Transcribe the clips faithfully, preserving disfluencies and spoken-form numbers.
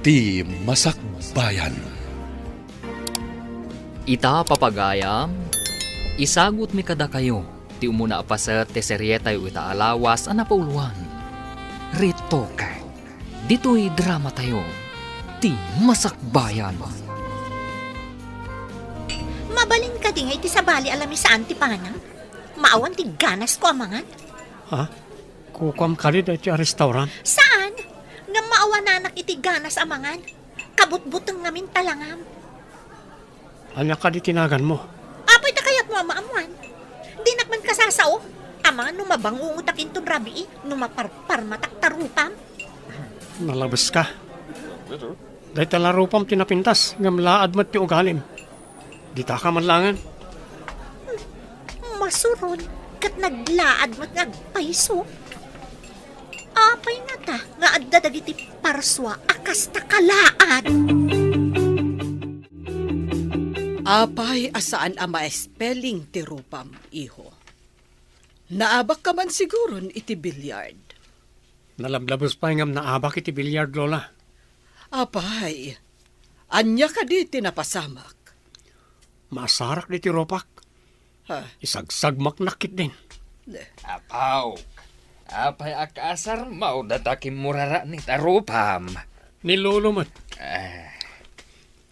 Ti Masakbayan. Ita, papagayam, isagutmi kadakayo ti umuna a paset ti serietayo ita a lawas a napauloan. Retoke. Ditoy dramatayo, Ti Masakbayan. Mabalin kadi nga iti sabali a lamisaan ti panam? Maawan ti ganasko a mangan? Ha? Kukuam kadi daytoy a restaurant? Saan? Ngem maawananak iti ganas a mangan. Kabutbuteng ngamin talangam. Ania kadi ti naganmo? Apay ta kayatmo a maammoan? Dinak man kasasao. Amangan no mabangungotak inton rabii, no maparparmatak ta rupam. Nalabeska. Dayta la rupam ti napintas, ngem laad met ti ugalim. Ditaka man laengen. Masuron, ket naglaad met nga agpayso. Apay ngata nga adda dagiti parsua a kasta kalaad? Apay a saan a ma-spelling ti rupam, iho? Naabakka man siguron iti billiard. Nalablabes pay ngem naabak iti billiard, Lola. Apay, ania kadi ti napasamak? Maasarak diti rupak. Ha? Isagsagmaknak ketdin. Apo, apay a kaasarmo dayta kimmuraraknit a rupam? Ni Lolo met. Eh.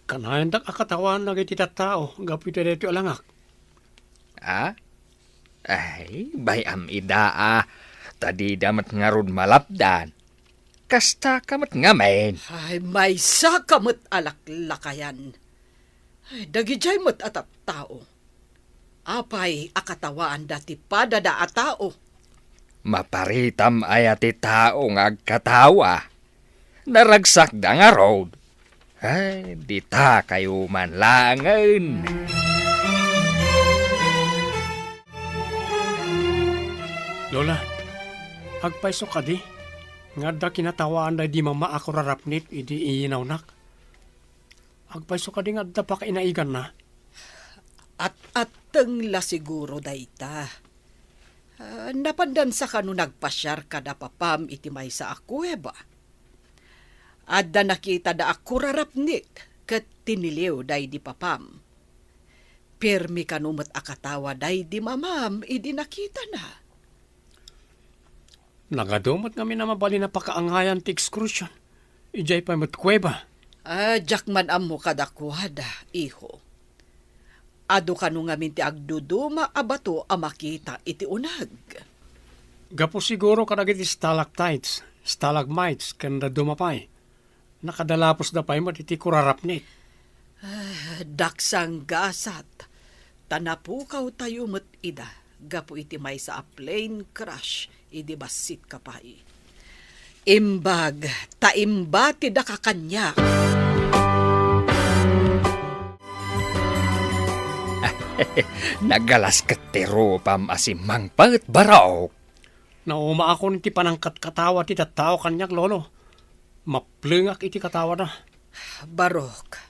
Kanayandak a katawaan dagiti tattao gapu iti daytoy a langak. Ah? Ay, bay-am ida a. Ta dida met ngarud malapdan. Kastaka met ngamin. Ay, maysaka met a laklakayan. Ay, dagidiay met a tattao. Apay a katawaanda ti padada a tao? Maparitam aya ti tao nga agkatawa? Naragsakda ngarud. Ay, ditakayo man laengen. Lola, agpayso kadi nga adda kinatawaan daydi mama a kurarapnit idi iyinawnak? Agpayso kadi nga adda pakainaiganna? At-atteng la siguro dayta. Ah, napandansa kano nagpasiar kada papam iti maysa a kuweba. Adda nakitada a kurarapnit ket tiniliw daydi papam. Pirmi kano met a katawa daydi mamam idi nakitana. Nagadu met ngamin a mabalin a pakaangayan ti excursion. Idiay pay met kuweba. Ah, diak man ammo kadakuada, iho. Adu kano ngamin ti agduduma a bato a makita iti uneg. Gapu siguro kadagiti stalactites, stalagmites, ken dadduma pay. Nakadalapusda pay met iti kurarapnit. Ah, daksang gasat, ta napukawtayo met ida gapu iti maysa a plane crash idi bassitka pay. Imbag ta imbatidaka kaniak. Nagalas ket ti rupam a simmangpet, Barok. Naumaakon iti panangkatkatawa ti tattao kaniak, Lolo. Maplengak iti katawana. Barok,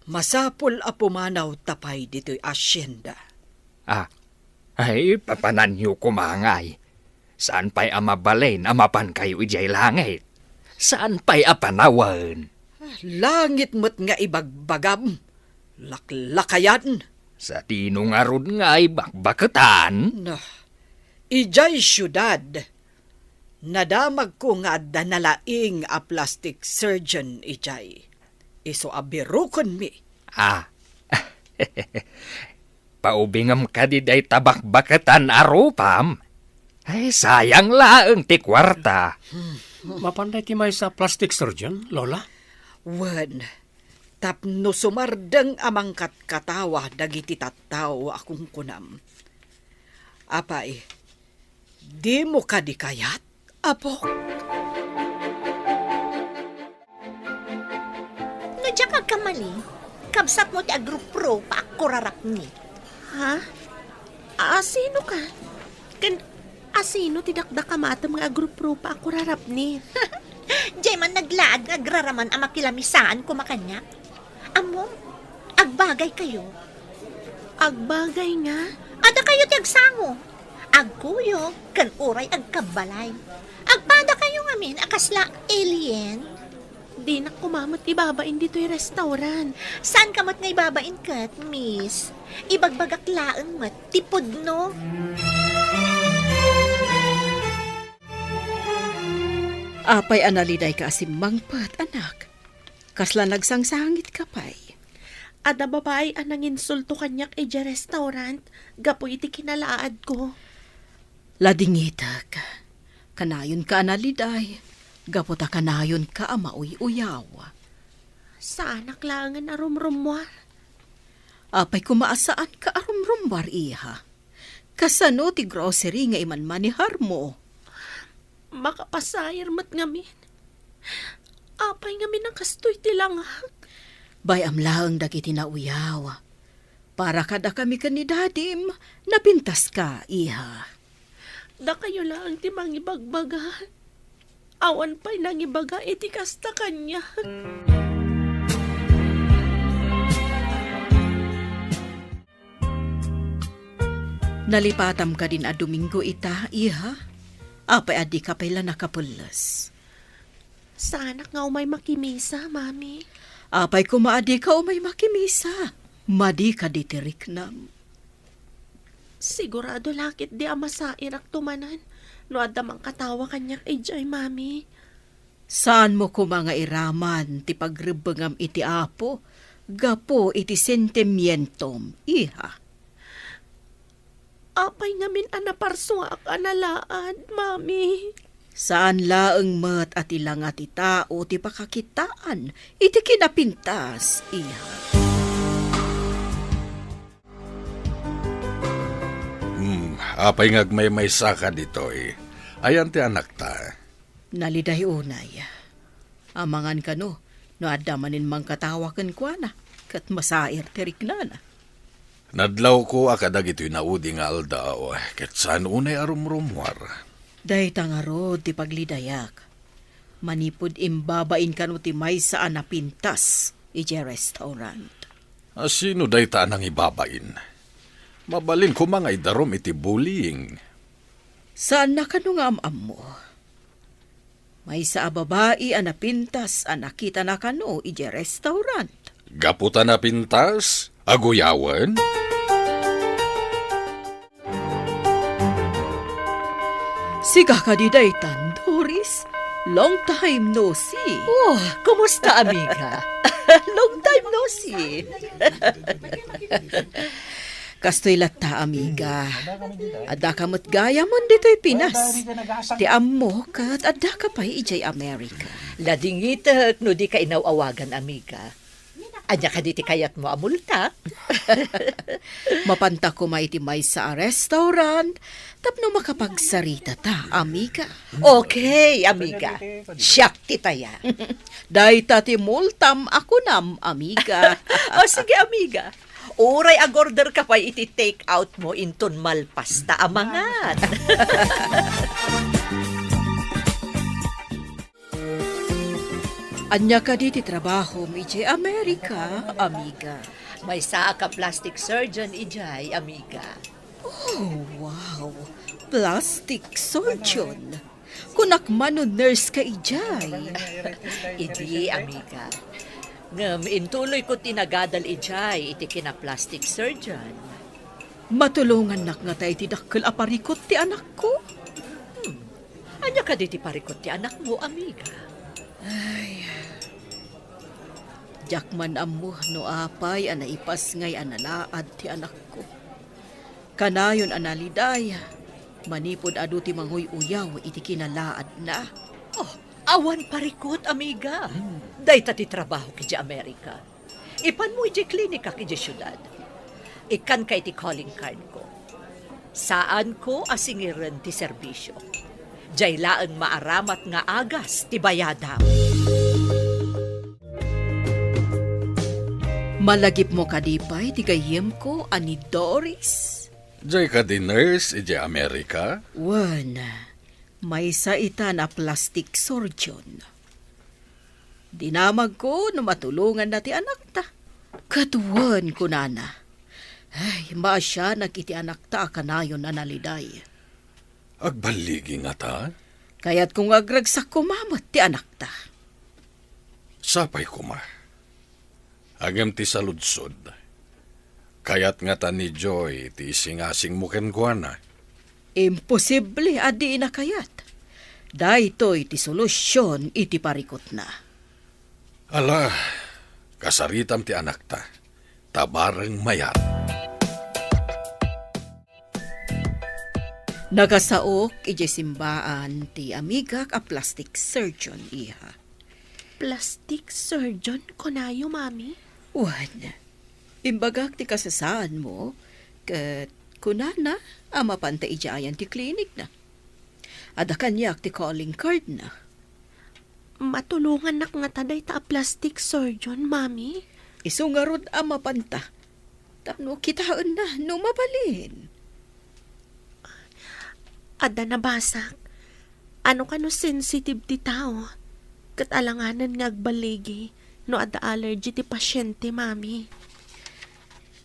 masapul a pumanawta pay ditoy asienda. Ah, ay, papananyo koma ngay. Saan pay a mabalin a mapankayo idiay langit? Saan pay a panawen? Langit met nga ibagbagam, laklakayan. Sadino ngarud ngay bakbaketan? Nah, idiay siudad, nadamagko nga adda nalaing a plastic surgeon idiay. Isu a birukenmi. Ah. Paubingem kadi dayta bakbaketan a rupam? Ay, sayang laeng ti kuarta. Mapan dayta maysa a plastic surgeon, Lola? Wen, tapno sumardeng a mangkatkatawa dagiti tattao a kunkunam. Apay, dimo kadi kayat, Apo? No diak agkamali, kabsatmo ti agruprupa a kurarapnit. Ha? Asino ka? Ken asino ti dakdakamatem nga agruprupa a kurarapnit? Diay man naglaad nga agraraman a makilamisaan koma kaniak. Ammom, agbagaykayo. Agbagay nga? Adda kayo ti agsango. Agkuyog ken uray agkabbalay. Agpadakayo ngamin a kasla alien. Dinak koma met ibabain ditoy restaurant. Saanka met nga ibabain ket, miss? Ibagbagak laeng met ti pudno. Apay a nalidayka a simmangpet, anak? Kasla nagsangsangitka pay? Adda babai a nanginsulto kaniak idiay restaurant gapu iti kinalaadko. Ladingitek. Kanayonka a naliday, gapu ta kanayonka a mauy-uyaw. Saanak laengen a rumrummuar. Apay koma a saanka a rumrummuar, iha? Kasano ti grocery nga imanmaneharmo? Makapasair met ngamin. Apay ngamin a kastoy ti langak? Bay-am laeng dagiti nauyaw. Para kadakami ken ni dadim, napintaska, iha. Dakayo laeng ti mangibagbaga. Awan pay nangibaga iti kasta kaniak. Nalipatam kadin a Domingo ita, iha? Apay a dika pay la nakapelles? Saanak nga umay makimisa, Mami. Apay koma a dika umay makimisa? Madi kadi ti riknam. Sigurado la ketdi a masairakto manen no adda mangkatawa kaniak idiay, Mami. Saanmo koma nga iraman ti pagrebbengam iti Apo gapu iti sentimientom, iha. Apay ngamin a naparsuaak a nalaad, Mami? Saan laeng met a ti langa ti tao ti pakakitaan iti kinapintas, iha. Hmm, apay nga agmaymaysaka ditoy? Ayan ti anakta? Naliday unay. Amangan kano, no adda manen mangkatawa kenkuana, ket masair ti riknana. Nadlawko a kadagitoy naudi nga aldaw, ket saan unay a rumrummuar. Dayta ngarud ti paglidayak. Manipud imbabain kano ti maysa a napintas idiay restaurant. A, sino dayta a nangibabain? Mabalin koma nga idarum iti bullying. Saanna kano nga am-ammo? Maysa a babai a napintas a nakitana kano idiay restaurant. Gapu ta napintas, aguyawen? Sika kadi daytan, Doris? Long time no see. Oh, kumusta, amiga? Long time no see. Kastoy latta, amiga. Addaka met gayam ditoy Pinas. Ti ammo ket addaka pay idiay Amerika. Ladingitek no dika inaw-awagan, amiga. Ania kadi ti kayatmo a multa? Mapanta koma iti maysa a restaurant tapno makapagsaritata, amiga. Okay, amiga. Siak ti taya. Dayta ti multam a kunam, amiga. O, sige, amiga. Uray ag-order ka pay iti take out mo inton malpas ta a mangan. Ania kadi ti trabahom idiay Amerika, amiga? Maysaak a plastic surgeon idiay, amiga. Oh, wow! Plastic surgeon? Kunak man no nurse ka idiay. Idi, amiga. Ngem intuloyko ti nagadal idiay iti kina-plastic surgeon. Matulongannak ngata iti dakkel a parikut ti anakko? Hmm. Ania kadi ti parikut ti anakmo, amiga? Ay. Diak man ammo no apay a naipasngay a nalaad ti anakko. Kanayon a naliday, manipud adu ti manguy-uyaw iti kinalaadna. Oh, awan parikut, amiga. Hmm. Dayta ti trabahok idiay Amerika. Ipanmo idiay klinikak idiay siudad. Ikkanka iti calling card ko. Saanko a singiren ti serbisio. Diay laeng maaramat nga agas ti bayadam. Malagipmo kadi pay ti gayyemko a ni Doris? Diay kadi nurse idiay Amerika? Wen, maysa itan a plastic surgeon. Dinamagko no matulonganna ti anakta. Ket wen, kunana, ay, maasianak iti anakta a kanayon a naliday. Agballigi ngata? Kayatko nga agragsak koma met ti anakta. Apay koma. Ngem ti saludsod, kayat ngata ni Joy ti isingasingmo kenkuana? Imposible a dina kayat. Daytoy ti solusion iti parikutna. Ala, kasaritam ti anakta, ta bareng mayat. Nakasaok idiay simbaan ti amigak a plastic surgeon, iha. Plastic surgeon, kunayo, Mami? Wen, imbagak ti kasasaanmo, ket kunana a mapanta idiay ayan ti klinikna. Adda kaniak ti calling cardna. Matulongannak ngata dayta a plastic surgeon, Mami? Isu ngarud a mapanta. Tapno kitaenna no mabalin. Adda nabasak. Ano kano sensitive ti tao? Ket alanganen nga agballigi no adda allergy ti pasiente, Mami.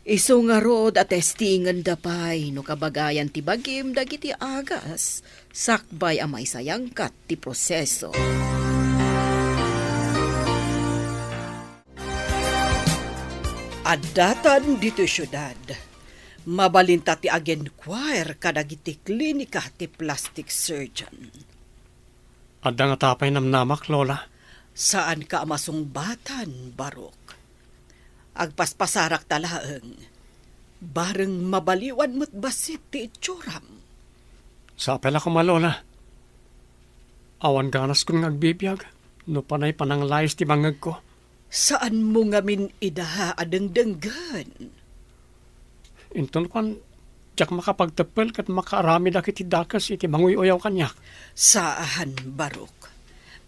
Isu ngarud a testingenda pay no kabagayan ti bagim dagiti agas sakbay a maisayangkat ti proseso. Addatan ditoy siudad. Mabalinta ti ag-inquire kadagiti klinika ti plastic surgeon. Adda ngata pay namnamak, Lola? Saanka a masungbatan, Barok. Agpaspasarakta laeng. Bareng mabaliwan met bassit ti itsuram. Sapay la koma, Lola. Awan ganaskon nga agbibiag no panay pananglayus ti bangngegko. Saanmo ngamin ida a dengdenggen? Inton kuan, diak makapagteppel ket makaaramidak iti dakes iti manguy-uyaw kaniak. Saan, Barok.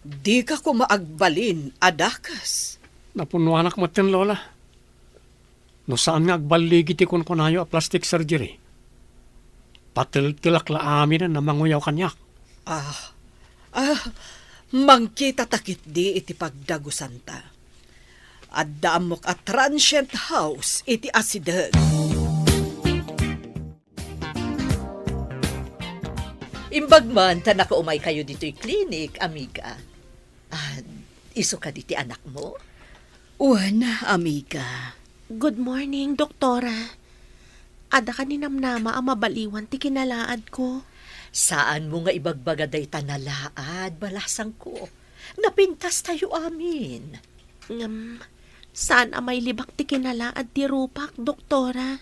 Dika koma agbalin a dakes. Napunnoanak metten, Lola. No saan nga agballigi ti kunkunayo a plastic surgery, pateltelak la aminen a manguyaw kaniak. Ah, ah, mangkitata ketdi iti pagdagusanta. Adda ammok a transient house iti asideg. Imbag man ta nakaumaykayo ditoy klinik, amiga. Ah, isu kadi ti anakmo? Wen, amiga. Good morning, Doktora. Adda kadi namnama a mabaliwan ti kinalaadko? Saanmo nga ibagbaga dayta nalaad, balasangko. Napintastayo amin. Ngem, saan a mailibak ti kinalaad ti rupak, Doktora?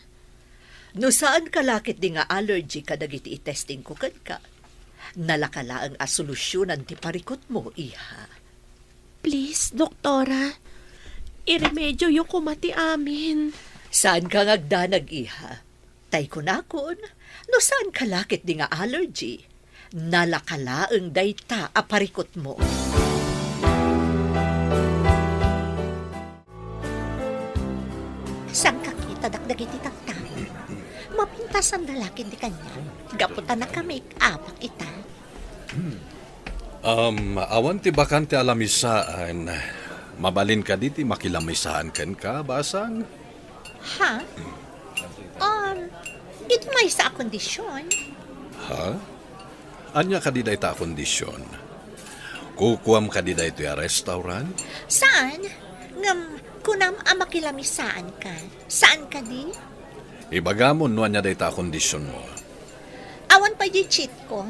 No saanka la ketdi nga allergy kadagiti itestingko kenka, nalaka laeng a solusionan ti parikutmo, iha. Please, Doktora, iremedioyo koma ti amin. Saanka nga agdanag, iha. Tay kunakon, no saanka la ketdi nga allergy, nalaka laeng dayta a parikutmo. Saan ka kitadak dagiti tattao? Mapintasan da la ketdi kaniak. Gapu ta naka-make-up ita. Um, awan ti bakante a lamisaan. Mabalin kadi ti makilamisaan kenka, basang? Ha? Um, ditoy maysa a kondisyon. Ha? Ania kadi dayta a kondisyon? Kukuam kadi daytoy a restaurant? Saan? Ngem kunam a makilamisaan ka. Saan kadi? Ibagamon no ania dayta a kondisyon mo. Awan pay di cheat ko.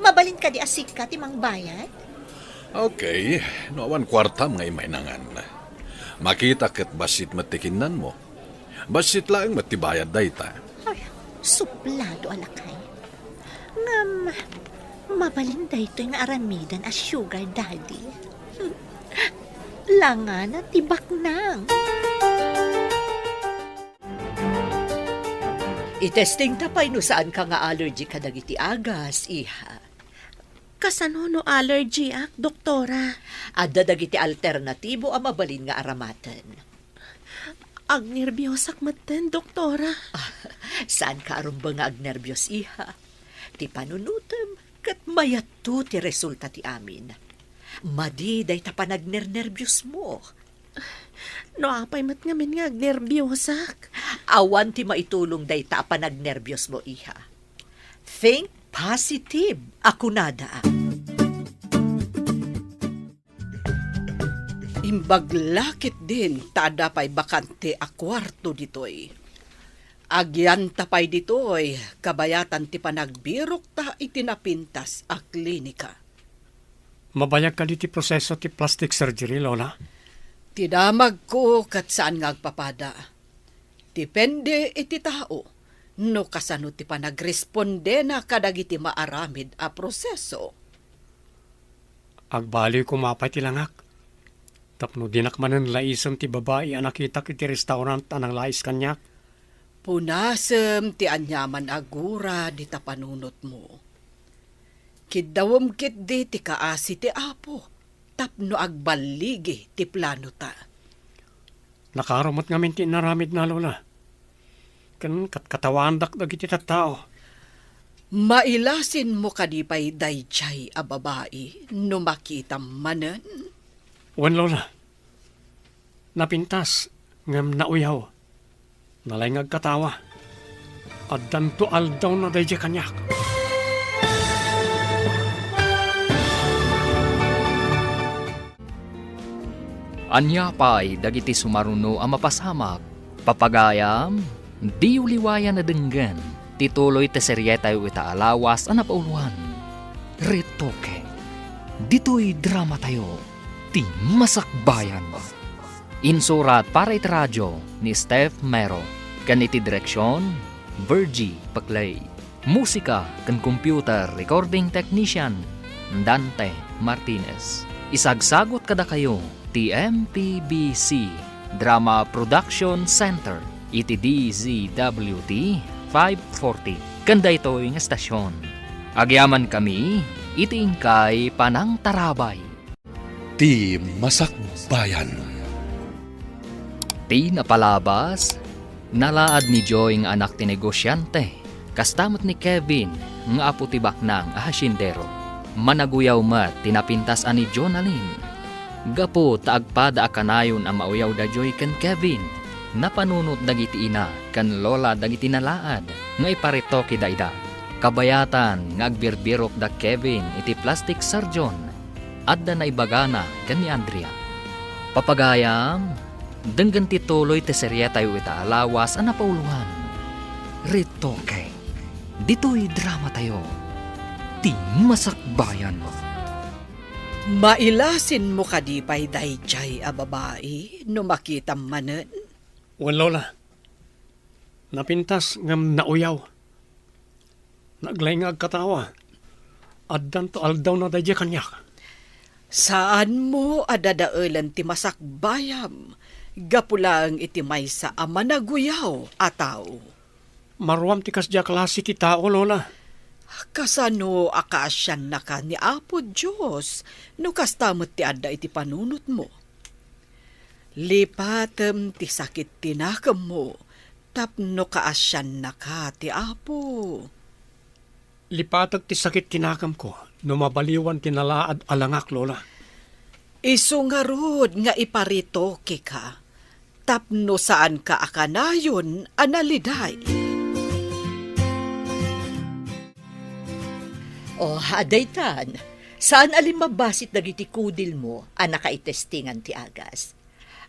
Mabalin kadi a sika ti mangbayad? Okay, no awan kuartam nga imainangan. Makita ket bassit met ti kinnanmo. Bassit laeng met ti bayad dayta. Ay, suplado a lakay. Ngem, mabalin daytoy nga aramiden a sugar daddy. Langana ti baknang. Itesting ta pay no saan ka nga allergy kadagiti agas, iha. Kasano no allergyak, doktora? Adda dagiti alternatibo a mabalin nga aramaten. Agnerbiosak metten, doktora. Ah, saan ka a rumbeng nga agnerbios, iha. Ti panunutem ket mayatto ti resulta ti amin. Madi dayta panagnernerbiosmo. No apay met ngamin nga agnerbiosak? Awan ti maitulong dayta a panagnerbiosmo, iha. Think positive, a kunada. Imbag la ketdin ta adda pay bakante a kuarto ditoy. Agyanta pay ditoy, kabayatan ti panagbirokta iti napintas a klinika. Mabayag kadi ti proseso ti plastic surgery, Lola? Ti damagko ket saan nga agpapada. Depende iti tao no kasano ti panagrespondena kadagiti maaramid a proseso. Agbaliw koma pay ti langak. Tapno dinak manen laisen ti babai a nakitak iti restaurant a nanglais kaniak. Punasem ti aniaman a gura dita panunotmo. Kiddawem ketdi ti kaasi ti Apo tapno agballigi ti planota. Nakaro met ngamin ti inaramidna, Lola. Ken katkatawaandak dagiti tattao. Mailasinmo kadi pay daydiay a babai no makitam manen? Wen, Lola. Napintas, ngem nauyaw. Nalaing nga agkatawa. Addanto aldawna daydiay kaniak. Ania pay dagiti sumaruno a mapasamak? Papagayam, diyo liwayan a denggen ti tuloy ti serietayo ita a lawas a napauloan, Retoke. Ditoy dramatayo, ti Masakbayan. Insurat para iti radio ni Steph Mero, ken iti direksion, Virgie Paclay. Musika ken computer recording technician, Dante Martinez. Isagsagot kadakayo ti M P B C Drama Production Center iti D Z W T five forty ken daytoy nga estasion. Agyamankami iti inkay panangtarabay. Ti Masakbayan. Ti napalabas, nalaad ni Joy nga anak ti negosiante, kasta met ni Kevin nga apo ti baknang a hasyendero. Managuyaw met ti napintas a ni Jonalyn. Gapu ta agpada a kanayon a mauyaw da Joy ken Kevin, napanunot dagiti ina ken lola dagiti nalaad nga iparitokida ida. Kabayatan nga agbirbirok da Kevin iti plastic surgeon, adda naibagana ken ni Andrea. Papagayam, denggen ti tuloy ti serietayo ita a lawas a napauloan, Retoke. Ditoy dramatayo, ti Masakbayan. Mailasinmo kadi pay daydiay a babai no makitam manen? Wen, Lola. Napintas ngem nauyaw. Naglaing nga agkatawa. Addanto aldawna daydiay kaniak. Saanmo a dadaelen ti masakbayam gapu laeng iti maysa a managuyaw a tao. Maruam ti kasdiay a klase ti tao, Lola. Kasano a kaasiannaka ni Apo Dios no kasta met ti adda iti panunotmo? Lipatem ti sakit ti nakemmo tapno kaasiannaka ti Apo. Lipatek ti sakit ti nakemko no mabaliwan ti nalaad a langak, Lola. Isu ngarud nga iparitokeka tapno saanka a kanayon a naliday. Oh, adaytan, saan a limmabbasit dagiti kudilmo a nakaitestingan ti agas.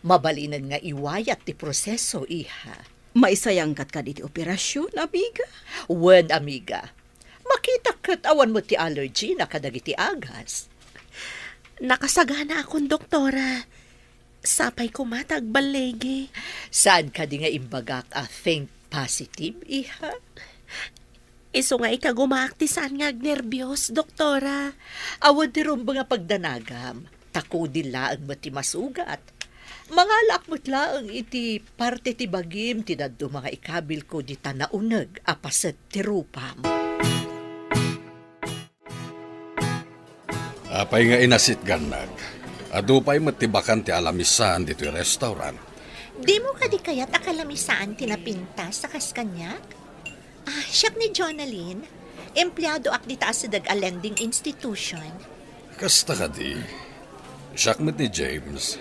Mabalinen nga iwayat ti proseso, iha. Maisayangkat kadi ti operasion, amiga? Wen, amiga. Makitak ket awan met ti allergy na kadagiti agas. Nakasaganaakon, doktora. Sapay koma ta agballigi. Saan kadi nga imbagak a think positive, iha? Isu nga ikagumaak ti saan nga agnerbios, doktora. Awan ti rumbeng a pagdanagam, ta kudil laeng met ti masugat. Mangalaak met laeng iti parte ti bagim ti dadduma nga ikabilko dita nauneg a paset ti rupam. Apay nga inasitgannak? Adu pay met ti bakante a lamisaan ditoy restaurant. Dimo kadi kayat a kalamisaan ti napintas a kas kaniak? Ah, siak ni Jonalyn. Empleadoak dita a sideg a lending institution. Kasta kadi? Siak met ni James.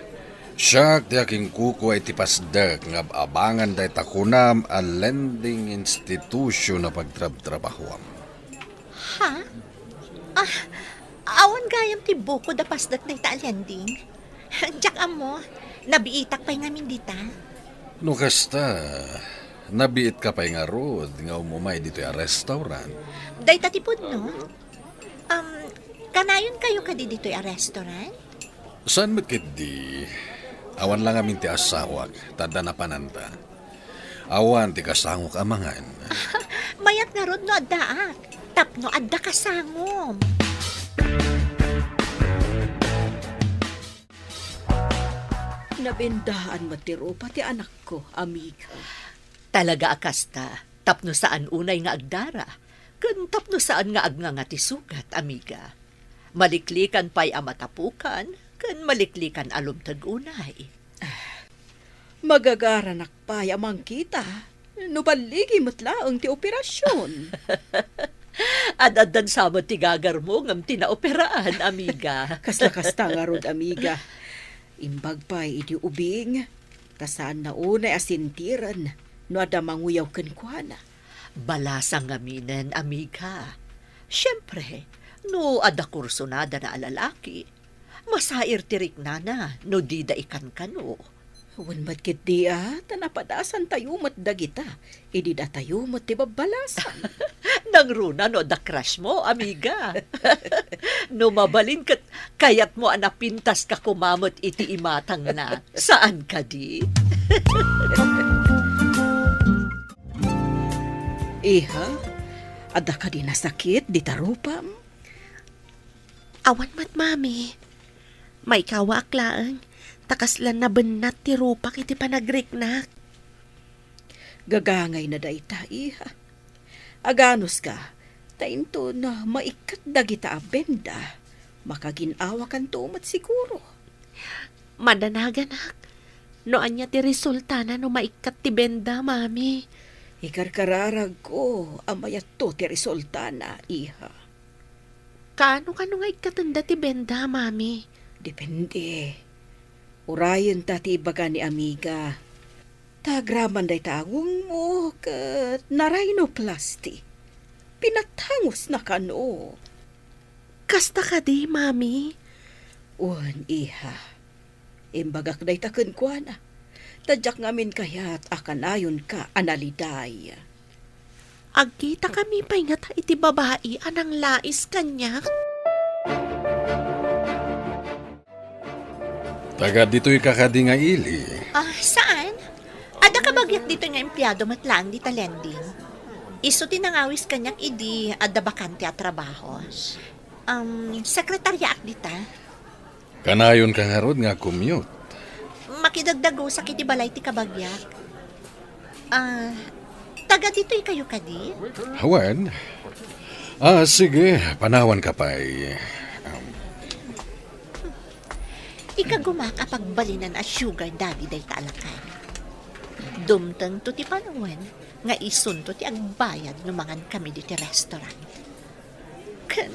Siak ti akinkukua iti pasdek nga ab-abangan dayta kunam a lending institution a pagtrabtrabahuam. Ha? Ah, awan gayam ti bukod a pasdek dayta a lending? Diak ammo, nabiitak pay ngamin dita. No kasta, nabiitka pay ngarud nga umumay ditoy a restaurant? Dayta ti pudno. Um, kanayon kayo kadi ditoy a restaurant? Saan met ketdi? Awan lang amin ti asawak, ta adda napananta. Awan ti kasangok a mangan. Mayat ngarud no addaak, tapno adda kasangom. Nabendaan met ti rupa ti anakko, amiga. Talaga a kasta, tapno saan unay nga agdara, ken tapno saan nga agnganga ti sugat, amiga. Maliklikan pay a matapukan, ken maliklikan a lumteg unay. Magagaranak pay a mangkita, no balligi met laeng ti operasion. Ad-addan sa met ti gagarmo ngem ti naoperaan, amiga. Kasla kasta ngarud, amiga. Imbag pay iti ubing, ta saanna unay a sentiren no adda manguyaw kenkuana. Balasang ngaminen, amiga. Siempre, no adda kursunadana a lalaki, masair ti riknana no dida ikankano. Wen met ketdi a, ta napadasantayo met dagita, idi datayo met ti babbalasan. Nangruna no adda crush mo, amiga. No mabalin ket kayatmo a napintaska koma met iti imatangna. Saan kadi? Iha, adda kadi nasakit dita rupam? Awan met, Mami. Maikawaak laeng, ta kasla nabennat ti rupak iti panagriknak. Gagangayna dayta, iha. Aganuska, ta inton maikkat dagita a benda, makagin-awakanto met siguro. Madanaganak, no ania ti resultana no maikkat ti benda, Mami? Ikarkararagko a mayatto ti resultana, iha. Kaano-kano nga ikkatenda ti benda, Mami? Depende. Urayenta ti ibaga ni amiga. Ta agraman dayta angongmo ket narhinoplasty. Pinatangosna kano. Kasta kadi, Mami? Wen, iha. Imbagak dayta kenkuana. Ta diak ngamin kayat a kanayonka a naliday. Agkitakami pay ngata iti babai a nanglais kaniak? Taga ditoy ka kadi nga ili? Ah, saan? Adda kabagiak ditoy nga empleyado met laeng dita lending. Isu ti nangawis kaniak idi adda bakante a trabaho. Um, sekretaryaak dita. Kanayonka ngarud nga commute? Makidagdagusak iti balay ti kabagiak. Ah, taga ditoy kayo kadi? Awan. Ah, sige, panawan ka pay. Um, Ikagumak a pagbalinan a sugar daddy dayta a lakay. Dumtengto ti panawen nga isunto ti agbayad no mangan kami diti restaurant. Ken,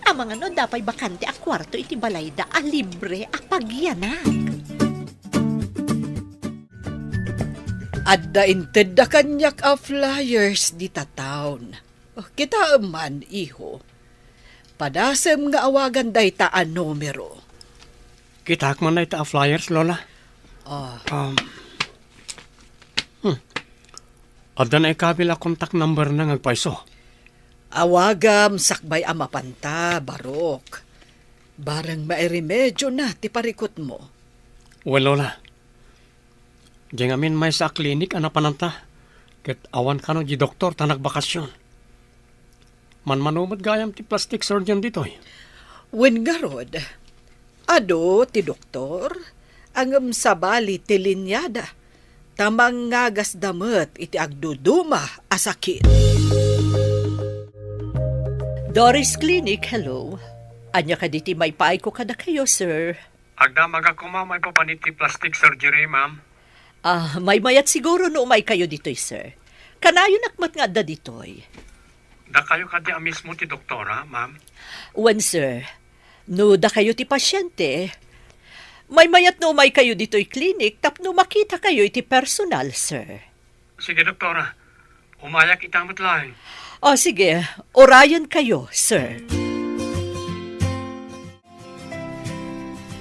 amangan no adda pay bakante a kuarto iti balayda a libre a pagyanak. Adda intedda kaniak a flyers dita town. Kitaem man, iho. Padasem nga awagan dayta a numero. Kitaak man dayta a flyers, Lola. Ah. Um, hmm. Adda naikabil a contact number na nga agpayso. Awagam sakbay a mapanta, Barok. Bareng mairemedio na ti parikutmo. Well, Lola. Diay ngamin maysa a klinik a napananta, ket awan kano di doktor ta nagbakasyon. Manmano met gayam ti plastic surgeon ditoy. Wen ngarud, adu ti doktor, ngem sabali ti linyada, ta mangagasda met iti agduduma a sakit. Doris Clinic, hello. Ania kadi ti maipaayko kadakayo, sir? Agdamagak koma maipapan iti plastic surgery, ma'am. Ah, maymayat siguro no umaykayo ditoy, sir. Kanayonak met nga adda ditoy. Dakayo kadi a mismo ti doktora, ma'am? Wen, sir. No dakayo ti pasyente, maymayat no umaykayo ditoy klinik tapno makitakayo iti personal, sir. Sige, doktora. Umayak ita met laeng. O, sige. Urayenkayo, sir.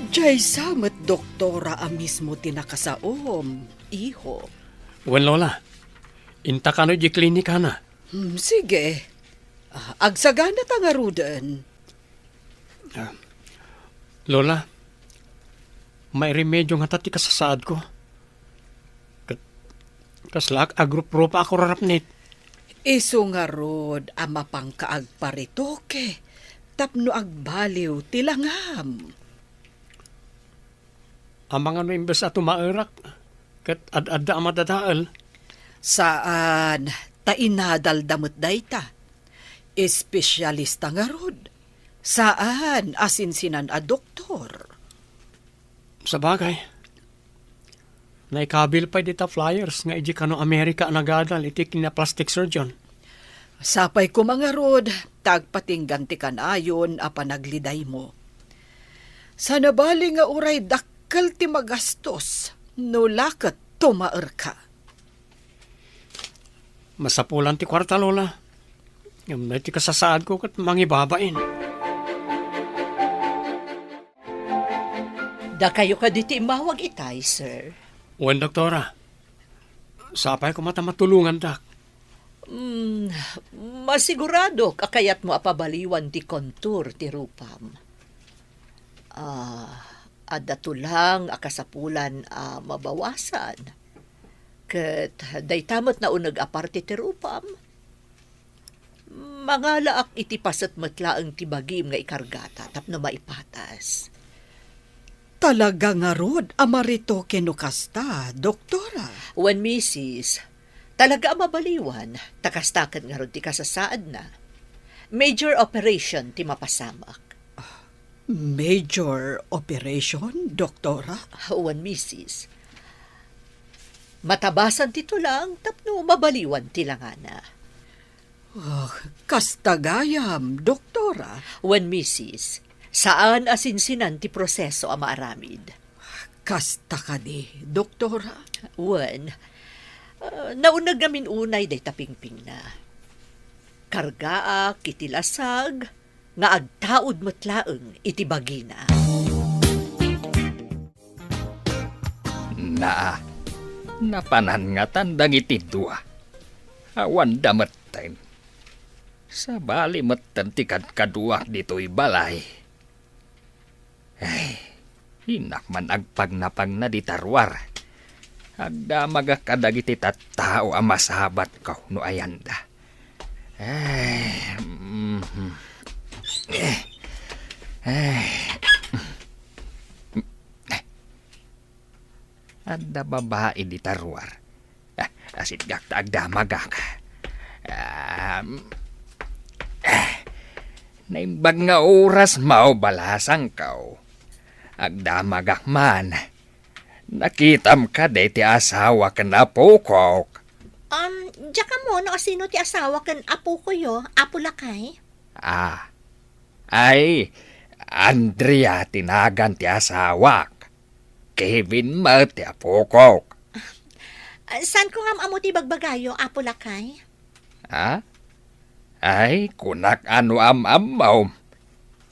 Diay sa met doktora a mismo ti nakasaom, iho. Wen, Lola. Inta kano idiay klinikana? Hmm, sige. Ah, agsagana ta ngaruden. Ah, Lola, mairemedio ngata ti kasasaadko. Ket kasla ak agruprupa a kurarapnit. Isu ngarud a mapangka agparetoke tapno agbaliw ti langam. Amangan no imbes a tumaerak, ket ad-adda a madadael? Saan, ta inadalda met dayta. Espesialista ngarud. Saan a sinsinan a doktor. Sabagay, naikabil pay dita flyers nga idi kano Amerika a nagadal iti kinaplastic surgeon. Sapay koma ngarud, ta agpatinggan ti kanayon a panaglidaymo. Sanabali nga uray dakkel ti magastos, no la ket tumaerka. Masapulan ti kuarta, Lola. Ngem daytoy kasasaadko ket mangibabain. Dakayo kadi ti immawag itay, sir? Wen, doktora. Sapay koma ta matulongandak. Hmm, masiguradok a kayatmo a pabaliwan ti kontur ti rupam. Ah, adda tulang a kasapulan a mabawasan. Ket dayta met nauneg a parte ti rupam. Mangalaak iti paset met laeng ti bagim nga ikargata tapno maipatas. Talaga ngarud a maretoke no kasta, doktora? Wen, misis. Talaga a mabaliwan, ta kasta ket ngarud ti kasasaadna. Major operation ti mapasamak. Major operation, doktora? Wen, misis. Matabasan ti tulang tapno mabaliwan ti langana. Oh, kasta gayam, doktora? Wen, misis. Saan a sinsinan ti proseso a maaramid. Kasta kadi, doktora? Wen, ah, nauneg ngamin unay dayta pingpingna. Kargaak iti lasag nga agtaud met laeng iti bagina. Naa, napanan ngatan dagiti dua. Awanda metten. Sabali metten ti kadkaduak ditoy balay. Ay, innak man agpagnapagna dita ruar. Agdamagak kadagiti tattao a masabatko no ayanda. Ay, mhm. Eh, ay. Adda babai dita ruar. Ah, asidgak ta agdamagak. Um, ah, naimbag nga oras, mao, balasangko. Agdamagak man. Nakitam kadi ti asawa ken apokok? Um, diak ammo no asino ti asawa ken apokoyo, Apo Lakay. Ah, ay, Andrea ti nagan ti asawak. Kevin met ti apokok. Ah, saanko nga am-ammo ti bagbagayo, Apo Lakay? Ha? Ay, kunak a no am-ammom.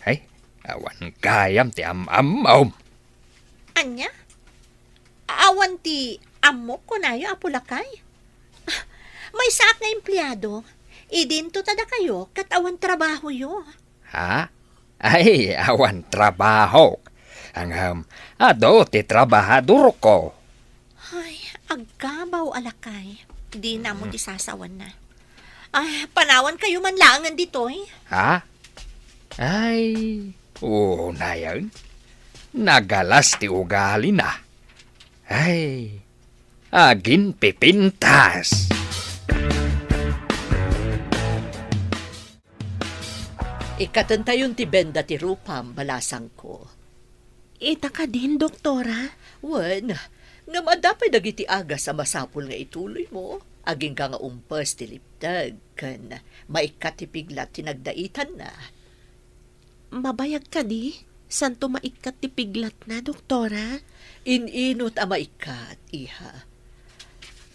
Ay, awan gayam ti am-ammom. Ania? Awan ti ammok kunayo, Apo Lakay? Ah, maysaak nga empleado. Idinto ta dakayo ket awan trabahoyo. Ha? Ay, awan trabahok. Ngem, adu ti trabahadorko. Ay, agkabaw a lakay. Dina mo ti sasawanna. Ay, panawankayo man laengen ditoy. Ha? Ay, unayen. Nagalas ti ugalina. Ay, aginpipintas. Ikkatentayon ti benda ti rupam, balasangko. Ita kadin, doktora? Wen, ngem adda pay dagiti agas a masapul nga ituloymo, agingga nga umpes ti lipteg, ken maikkat ti piglat ti nagdaitanna. Mabayag kadi? Santo maikkat ti piglatna, doktora? In-inut a maikkat, iha.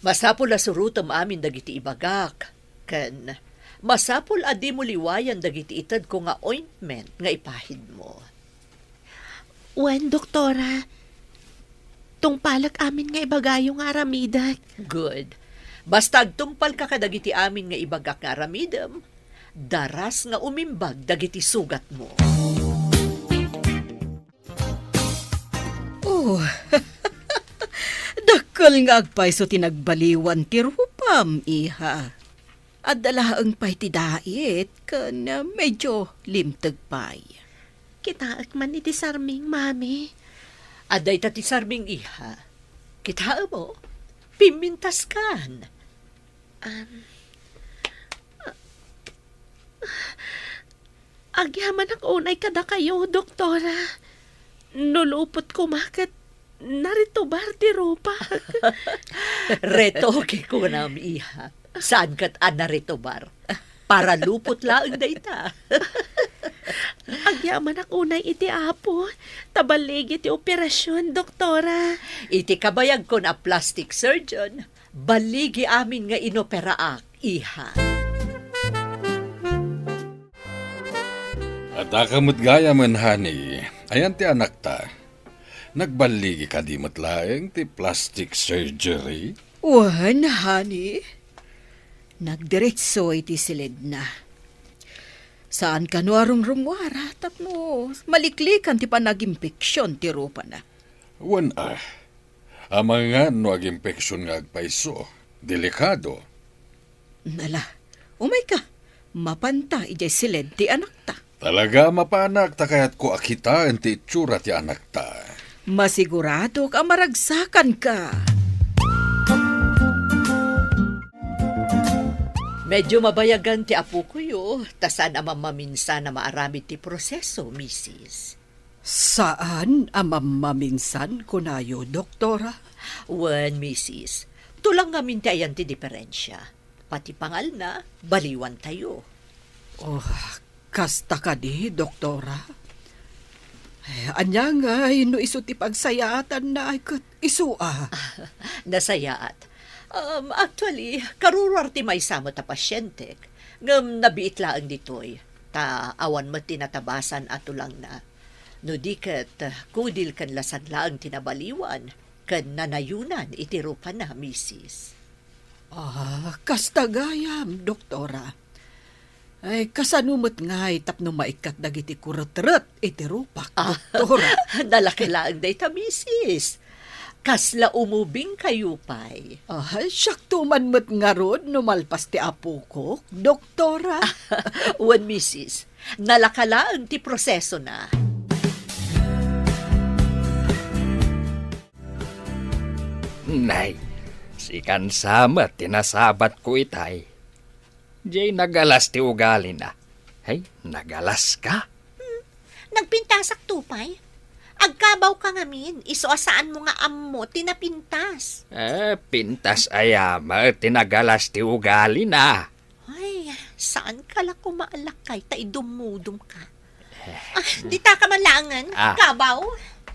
Masapul a surotem amin dagiti ibagak, ken masapul a dimo liwayan dagiti itedko nga ointment nga ipahidmo. Wen, doktora. Tungpalek amin nga ibagayo nga aramidek. Good. Basta agtungpalka kadagiti amin nga ibagak nga aramidem, daras nga umimbag dagiti sugatmo. Oh, dakkel nga agpayso ti nagbaliwan ti rupam, iha. Adda laeng pay ti dait ken medyo limteg pay. Kitaek man iti sarming, Mami. Adda ita ti sarming, iha. Kitaem, o? Pimmintaskan. Um, agyamanak unay kadakayo, doktora. No lupot koma ket naritubar ti rupak. Retoke kunam, iha. Saan ket a naritubar? Para lupot laeng dayta. Agyamanak unay iti Apo, ta balligi ti operasion, doktora. Iti kabayagkon a plastic surgeon, balligi amin nga inoperaak, iha. Adda ka met gayamen, honey. Ayan ti anakta. Nagballigi kadi met laeng ti plastic surgery? Wen, honey. Nagdiretso iti siledna. Saan kano a rungrunguara tapno maliklikan ti panagimpeksyon ti rupana. Wen a. Amangan no agimpeksyon nga agpayso. Delikado. Nala, umayka. Mapanta idiay siled ti anakta. Talaga a mapanak ta kayatko a kitaen ti itsura ti anakta. Masiguradok a maragsakanka. Medyo mabayagan ti apokoyo, ta saan a mammaminsan a maaramid ti proseso, misis. Saan a mammaminsan, kunayo, doktora? Wen, misis. Tulang ngamin ti ayan ti diferensia. Pati pangalna, baliwantayo. Oh, kasta kadi, doktora? Ay, ania ngay no isu ti pagsayaatanna ay ket isu a? Nasayaat. Um, actually, karuruar ti maysa met a pasientek, ngem nabiit laeng ditoy, ta awan met ti natabasan a tulangna. No di ket, kudil ken lasag laeng ti nabaliwan ken nanayonan iti rupana, misis. Ah, kasta gayam, doktora. Ay, kasano met ngay tapno maikkat dagiti kuretret iti rupak, ah, doktora? Nalaka laeng dayta, misis. Kasla umubingkayo pay? Ah, siakto man met ngarud no malpas ti apokok, doktora. Wen, misis. Nalaka laeng ti prosesona. Nay, sikan sa met ti nasabatko itay. Diay nagalas ti ugalina. Hay, nagalas ka? Hmm, nagpintasak to pay. Agkabaw ka ngamin, isu a saanmo nga ammo ti napintas. Eh, pintas aya met ti nagalas ti ugalina. Ay, saan ka la kumaalakay ta idumudum ka? Ah, dita ka man laengen, ah, kabaw?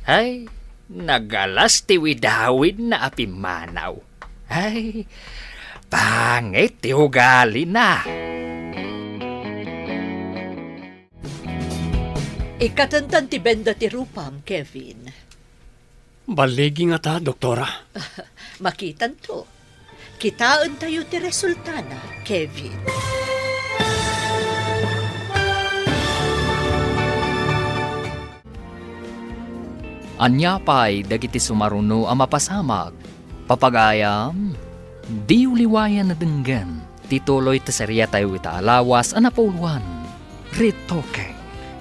Ay, nagalas ti widawidna a pimmanaw. Ay, pangit ti ugalina. Ikkatentan ti benda ti rupam, Kevin. Balligi ngata, doktora? Makitanto. Kitaentayo ti resultana, Kevin. Ania pay dagiti sumaruno a mapasamak? Papagayam, diyo liwayan a denggen ti tuloy ti seriatayo ita a lawas a napauluan, Retoke.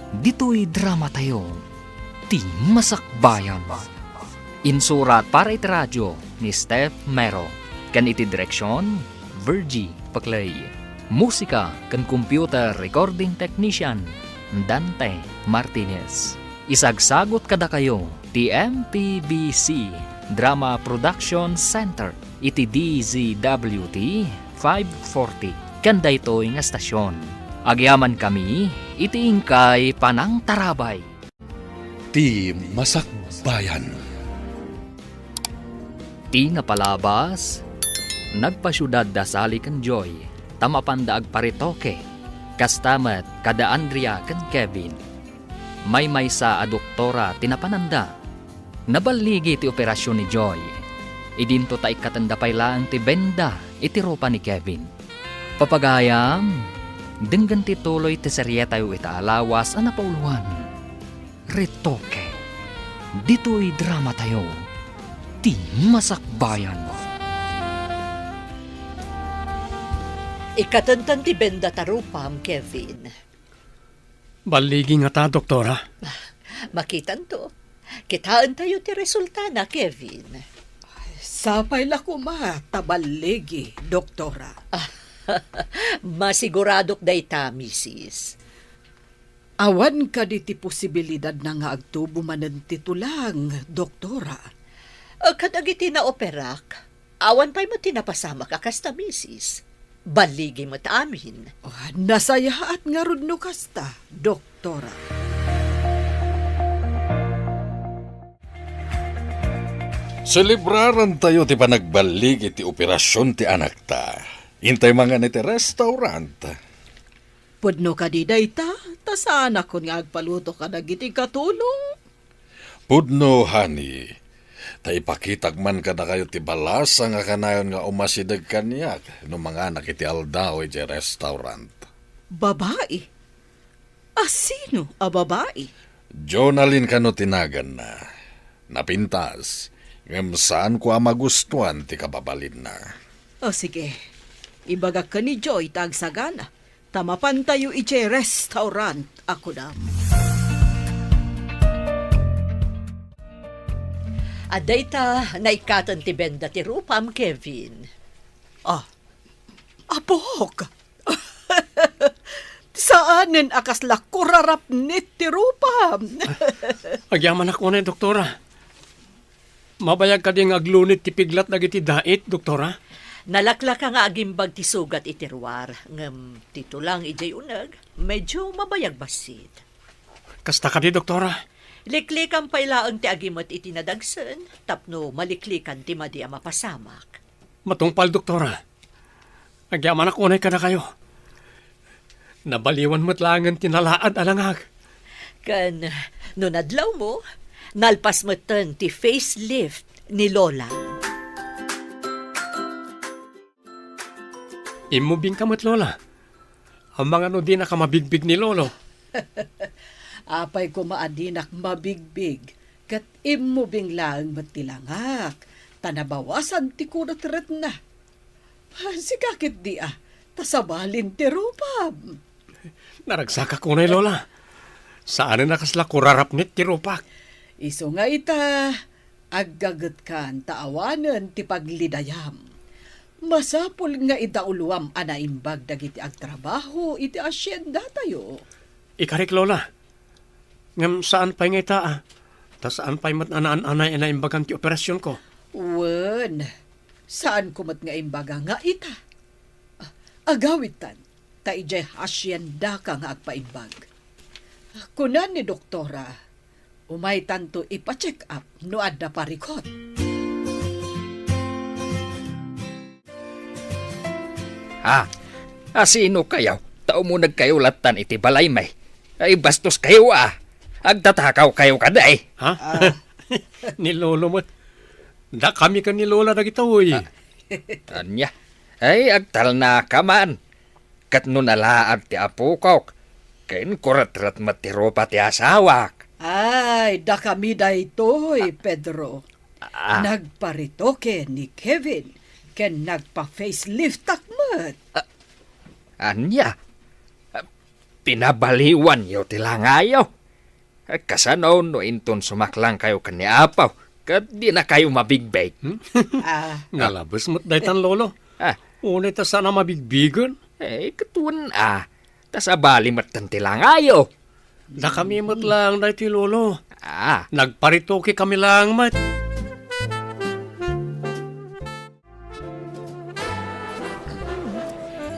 Ditoy dramatayo, Ti Masakbayan. Insurat para iti radio ni Steph Mero, ken iti direksion, Virgie Paclay. Musika ken computer recording technician, Dante Martinez. Isagsagut kadakayo ti M P B C Drama Production Center iti D Z W T five forty ken daytoy nga estasion. Agyamankami iti inkay panangtarabay. Ti Masakbayan. Ti napalabas, nagpasiudad da Sally ken Joy, ta mapanda agparetoke, kasta met kada Andrea ken Kevin. Maymaysa a doktora ti napananda. Naballigi ti operasion ni Joy. Idinto ta ikkatenda pay laeng ti benda iti rupa ni Kevin. Papagayam, denggen ti tuloy ti serietayo ita a lawas a napauloan, Retoke. Ditoy dramatayo, ti masakbayan. Ikatenda ti benda ta rupam, Kevin. Balligi ngata, doktora. Makitanto. Kitaentayo ti resultana, Kevin. Sapay la koma ta balligi, doktora. Masiguradok dayta, misis. Awan kadi ti posibilidadna nga agtubo manen ti tulang, doktora? Kadagiti naoperak, awan pay met ti napasamak a kasta, misis. Balligi met amin. Ah, nasayaat ngarud no kasta, doktora. Selebrarantayo ti panagballigi ti operasion ti anakta. Intay mangan iti restaurant. Pudno kadi dayta, ta saanakon nga agpaluto kadagiti katulong? Pudno, honey. Ta ipakitak man kadakayo ti balasang a kanayon nga umasideg kaniak no manganak iti aldaw idiay restaurant. Babai? A sino a babai? Jonalyn kano ti naganna. Napintas, ngem saanko a magustuan ti kababalinna. O sige, ibagak ken ni Joy ta agsagana. Ta mapantayo idiay restaurant a kunam. Adda ita, naikkaten ti benda ti rupam, Kevin. Ah, apok! Saanen a kasla kurarapnit ti rupam. Agyamanak unay, doktora. Mabayag kadi nga aglunit ti piglat dagiti dait, doktora? Nalaklaka nga agimbag ti sugat iti ruar, ngem ti tulang idiay uneg, medyo mabayag bassit. Kasta kadi, doktora? Liklikan pay laeng ti agimet iti nadagsen tapno maliklikan ti madi a mapasamak. Matungpal, doktora. Agyamanak unay kadakayo. Nabaliwan met laengen ti nalaad a langag. Ken no nadlawmo, nalpas metten ti facelift ni Lola. Immubingka met, Lola. Amangan no dinaka mabigbig ni Lolo. Apay koma a dinak mabigbig, ket immubing laeng met ti langak, ta nabawasan ti kunetretna. Sika ketdi a, ta sabalin ti rupam. Naragsakak unay, Lola. Saanen a kasla kurarapnit ti rupak. Isu nga ita, aggagetkan ta awanen ti paglidayam. Masapul nga idauloam a naimbag dagiti agtrabaho iti haciendatayo. Ikarik, Lola. Ngem saan pay nga ita, a? Ta saan pay met a naan-anay a naimbagam ti operasionko. Wen, saanko met nga imbaga nga ita. Ah, agawidtan, ta idiay haciendaka nga agpaimbag. Kuna ni doktora, umaytanto ipa-check up no adda parikut. Ah, asino kayo? Ta umuneg kayo lattan iti balaymi. Ay, bastos kayo, ah. Agtatakaw kayo kadi. Ha? Ah. Ni Lolo met. Dakami ken ni Lola dagitoy. Ah. Ania? Ay, agtalnaka man. Ket no nalaad ti apokok, ken kuretret met ti rupa ti asawak. Ay, dakami daytoy, Pedro. Ah. Nagparitoke ni Kevin, ken nagpa-faceliftak met. Ah, ania? Ah, pinabaliwanyo ti langayo? Kasano no inton sumaklangkayo ken ni Apo, ket dinakayo mabigbig? Hmm? Ah. Nalabes met daytan, Lolo. Ah. Unay ta saan a mabigbigen. Eh, ket wen a, ta sabali metten ti langayo. Dakami met laeng daytoy, Lolo. Ah. Nagparitoke kami laeng met.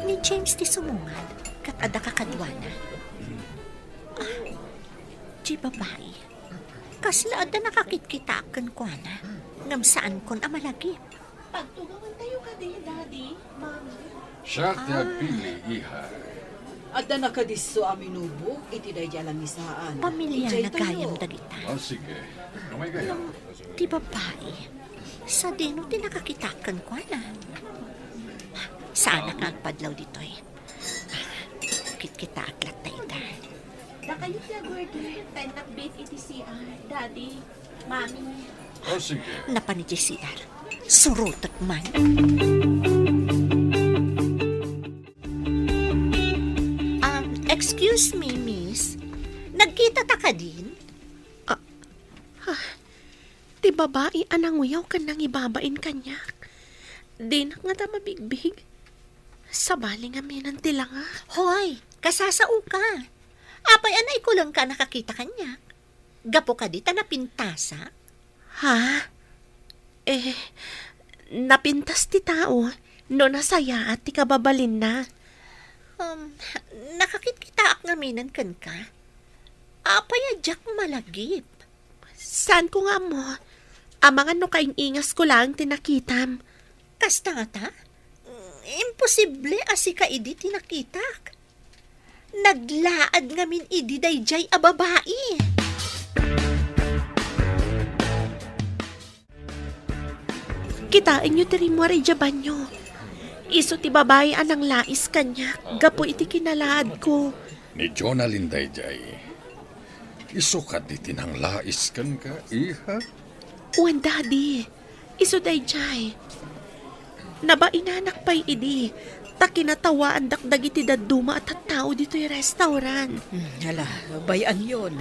Ni James ti sumungad, ket adda kakaduana. Ah, di babai. Kasla adda nakakitkitaak kenkuana, ngem saankon a malagip. Pagtugawantayo kadi, Daddy, Mommy. Siak ti agpili, iha. Adda nakadisso a minubok iti daydi a lamisaan. Pamiliana gayam dagita. Ah, sige. Umay kayo. Ngem ti babai, sadino ti nakakita kenkuana? Saanak nga agpadlaw ditoy. Kitkitaak latta ita. Dakayo ti agurgor, ta innak iti C R, Daddy, Mami. Oh, sige. Napan idiay C R. Surotek man. Um, excuse me, miss. Nagkitata kadin? Ah, ah, ti babai a nanguyaw ken nangibabain kaniak. Dinak ngata mabigbig. Sabali ngamin ti langak. Hoy, kasasaoka. Apay a naikulengka a nakakita kaniak? Gapu kadi ta napintasak? Ha? Eh, napintas ti tao no nasayaat ti kababalinna. Um, nakakitkitaak ngaminen kenka. Apay a diak malagip? Saanko nga ammo. Amangan no kaing-ingasko laeng ti nakitam. Kasta ngata? Imposible a sika idi ti nakitak. Naglaad ngamin idi daydiay a babai. Kitaenyo ti rimmuar idiay banio. Isu ti babai a nanglais kaniak gapu iti kinalaadko. Ni Jonalyn daydiay. Isu kadi ti nanglais kenka, iha? Wen, Daddy. Isu daydiay. Nabainanak pay idi, ta kinatawaandak dagiti dadduma a tattao ditoy restaurant. Hmm, ala, bay-anyon.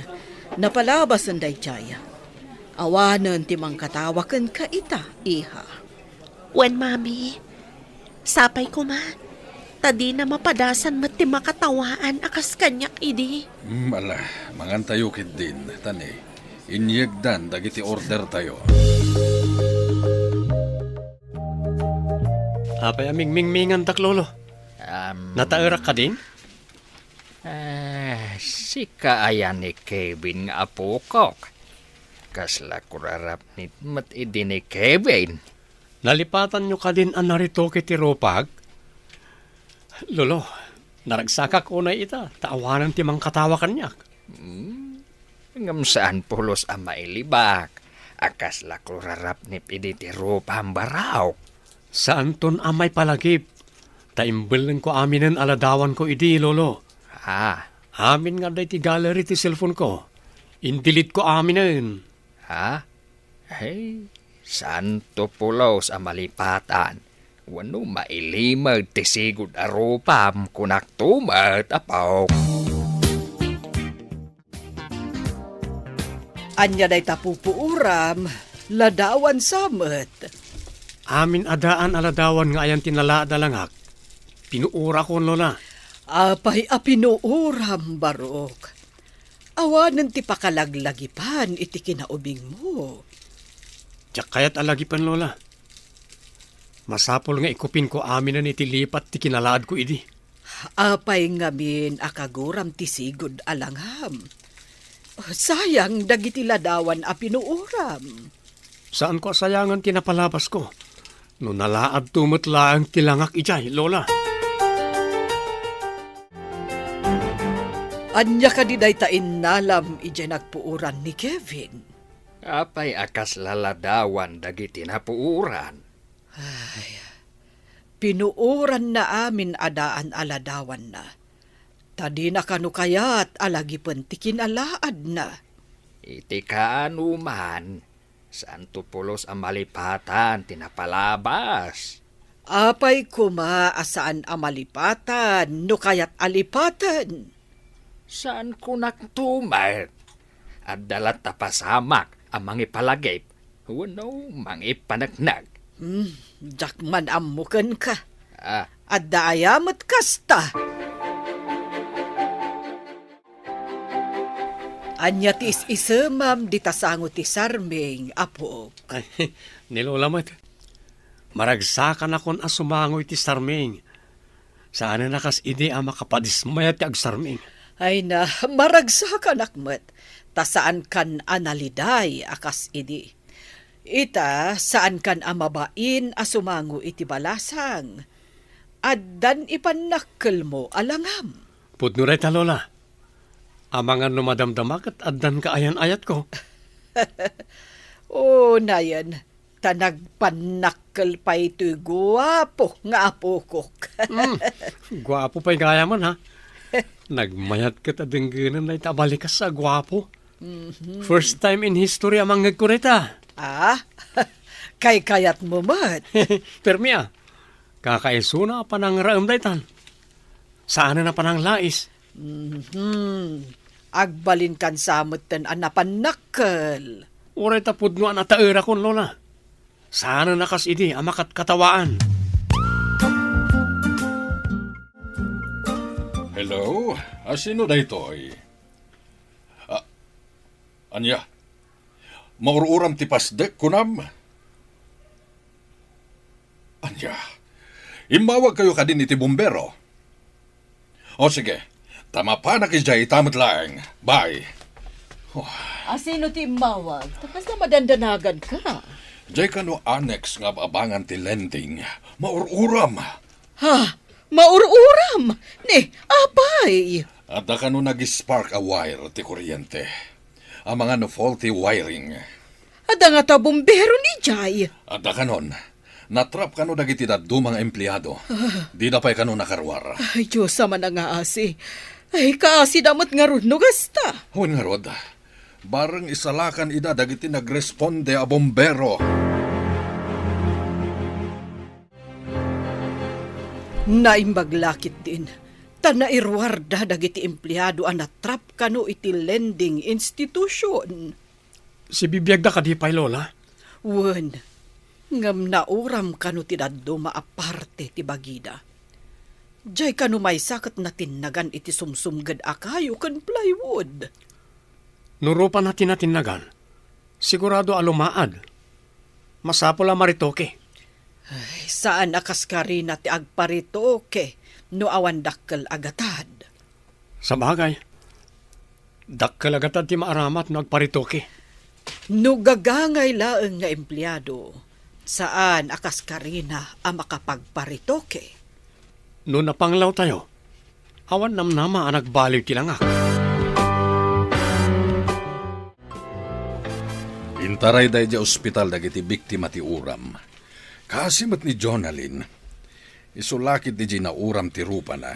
Napalabasen daydiay. Awanen ti mangkatawa kenka ita, iha. Wen, Mami. Sapay koma, ta dina mapadasan met ti makatawaan a kas kaniak idi. Hmm, ala, mangantayo ketdin, ta ne, inyegdan dagiti ordertayo. Apay a mingmingmingandak, Lolo? Am. Nataerak kadin? Eh, sika aya ni Kevin nga apokok? Kasla kurarapnit met idi ni Kevin. Nalipatanyo kadin a naritoke ti rupag? Lolo, naragsakak unay ita, ta awanen ti mangkatawa kaniak. Hmm? Ngem saan pulos a mailibak a kasla kurarapnit idi ti rupam, Barok. Saanton a maipalagip, ta imbellengko aminen a ladawanko idi, Lolo. Ah. Amin nga adda iti gallery ti cellphone-ko. Indelete-ko aminen. Ha? Hey, saanto pulos a malipatan. Wenno mailimed ti sigud a rupam, kunakto met, Apok. Ania dayta pupuoram, ladawan sa met. Amin a daan a ladawan nga ayan ti nalaad a langak, pinuorakon, Lola. Apay a pinuoram, Barok? Awanen ti pakalaglagipan iti kinaubingmo. Diak kayat a lagipen, Lola. Masapul nga ikupinko aminen iti lipat ti kinalaadko idi. Apay ngamin a kaguram ti sigud a langam? Sayang dagiti ladawan a pinuoram. Saanko a sayangan ti napalabasko. No nalaadto met laeng ti langak idiay, Lola. Ania kadi dayta innalam idiay nagpuoran ni Kevin? Apay a kasla ladawan dagiti napuoran? Ay, pinuoranna amin a daan a ladawanna. Ta dina kano kayat a lagipen ti kinalaadna. Iti kaano man, saanto pulos a malipatan ti napalabas. Apay koma a saan a malipatan no kayat a lipaten? Saan kunak tumet? Adda latta pasamak a mangipalagip wenno mangipaneknek. Hmm, diak man ammo kenka. Ah. Adda aya met kasta? Ania ti is-isemam dita sango ti sarming, Apok? Ay, ni Lola met. Maragsakanakon a sumango iti sarming. Saanen a kas idi a makapadismayat ti agsarming. Ay na, maragsakanak met, ta saankan a naliday a kas idi. Ita, saankan a mabain a sumango iti balasang. Addan ipannakkelmo a langam. Pudno dayta, Lola. Amangan no madamdama ket addan kaayan-ayatko. Unayen, ta nagpannakkel pay toy guapo nga apokok. Hmm, guapo pay gayamen, ha? Nagmayat ket a denggenem dayta a balikas a guapo. Mhm. First time in history a mangngegko dayta. Ah, kaykayatmo met. Permi, a. Kakaisuna a panangraem daytan. Saanen a pananglais. Mhm. Agbalinkan sa metten a napannakkel. Uray ta pudno a nataerakon, Lola. Saanen a kas idi a makatkatawaan. Hello? A, sino daytoy? A, ania? Maur-uram ti pasdek, kunam? Ania? Immawagkayo kadin iti bumbero? O sige, ta mapanak idiay ita met laeng. Bye. Oh. A, sino ti immawag? Ta kasla madandanaganka? Diay kano annex nga ab-abangan ti lending. Maur-uram. Ha? Maur-uram? Ni, apay? Adda kano nag-spark a wire ti kuryente. Amangan no faulty wiring. Adda ngata bumbero idiay? Adda kanon. Natrap kano dagiti dadduma nga empleado. Ah. Dida pay kano nakaruar. Ay, Dios a manangaasi. Ay, kaasida met ngarud no kasta. Wen ngarud, bareng isalakan ida dagiti nagresponde a bumbero. Naimbag la ketdin, ta nairuarda dagiti empleado a natrap kano iti lending institution. Sibibiagda kadi pay, Lola? Wen, ngem nauram kano ti dadduma a parte ti bagida. Diay kano maysa ket natinnagan iti sumsumged a kayo ken plywood. No rupana ti natinnagan, sigurado a lumaad. Masapul a maretoke. Ay, saan a kas Karina ti agparetoke no awan dakkel a gatad. Sabagay, dakkel a gatad ti maaramat no agparetoke. No gagangay laeng nga empleado, saan a kas Karina a makapagparetoke. No napanglawtayo, awan namnama a nagbaliw ti langak. Intarayda idiay ospital dagiti biktima ti uram. Kaasi met ni Jonalyn. Isu la ketdi diay nauram ti rupana.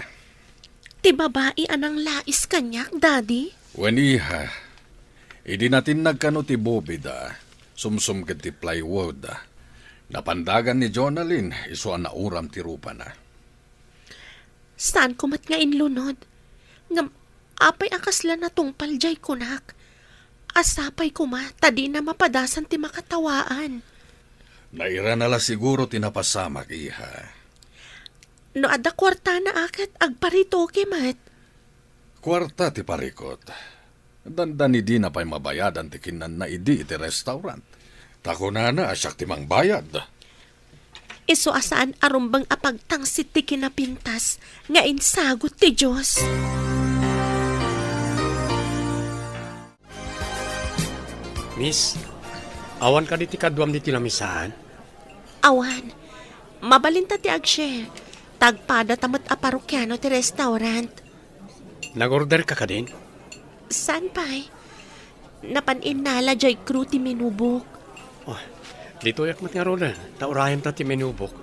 Ti babai a nanglais kaniak, Daddy? Wen, iha. Idi natinnag kano ti bobida, sumsumged ti plywood, napandagan ni Jonalyn isu a nauram ti rupana. Saanko met nga inlunod. Ngem apay a kasla natungpal diay kunak? A sapay koma ta dina mapadasan ti makatawaan. Nairana la siguro ti napasamak, iha. No adda kuartana a ket agparetoke met. Kuarta ti parikot. Dandani dina pay mabayadan ti kinanna idi iti restaurant. Ta kunana a siak ti mangbayad. Isu a saan a rumbeng a pagtangsit ti kinapintas nga insagut ti Dios. Miss, awan kadi ti kaduam ditoy lamisaan? Awan. Mabalinta ti ag-share. Ta agpadata met a parokiano ti restaurant. Nag-order ka kadin? Saan pay? Napan innala diay crew ti menu book. Oh, ditoyak met ngaruden, ta urayenta ti menu book.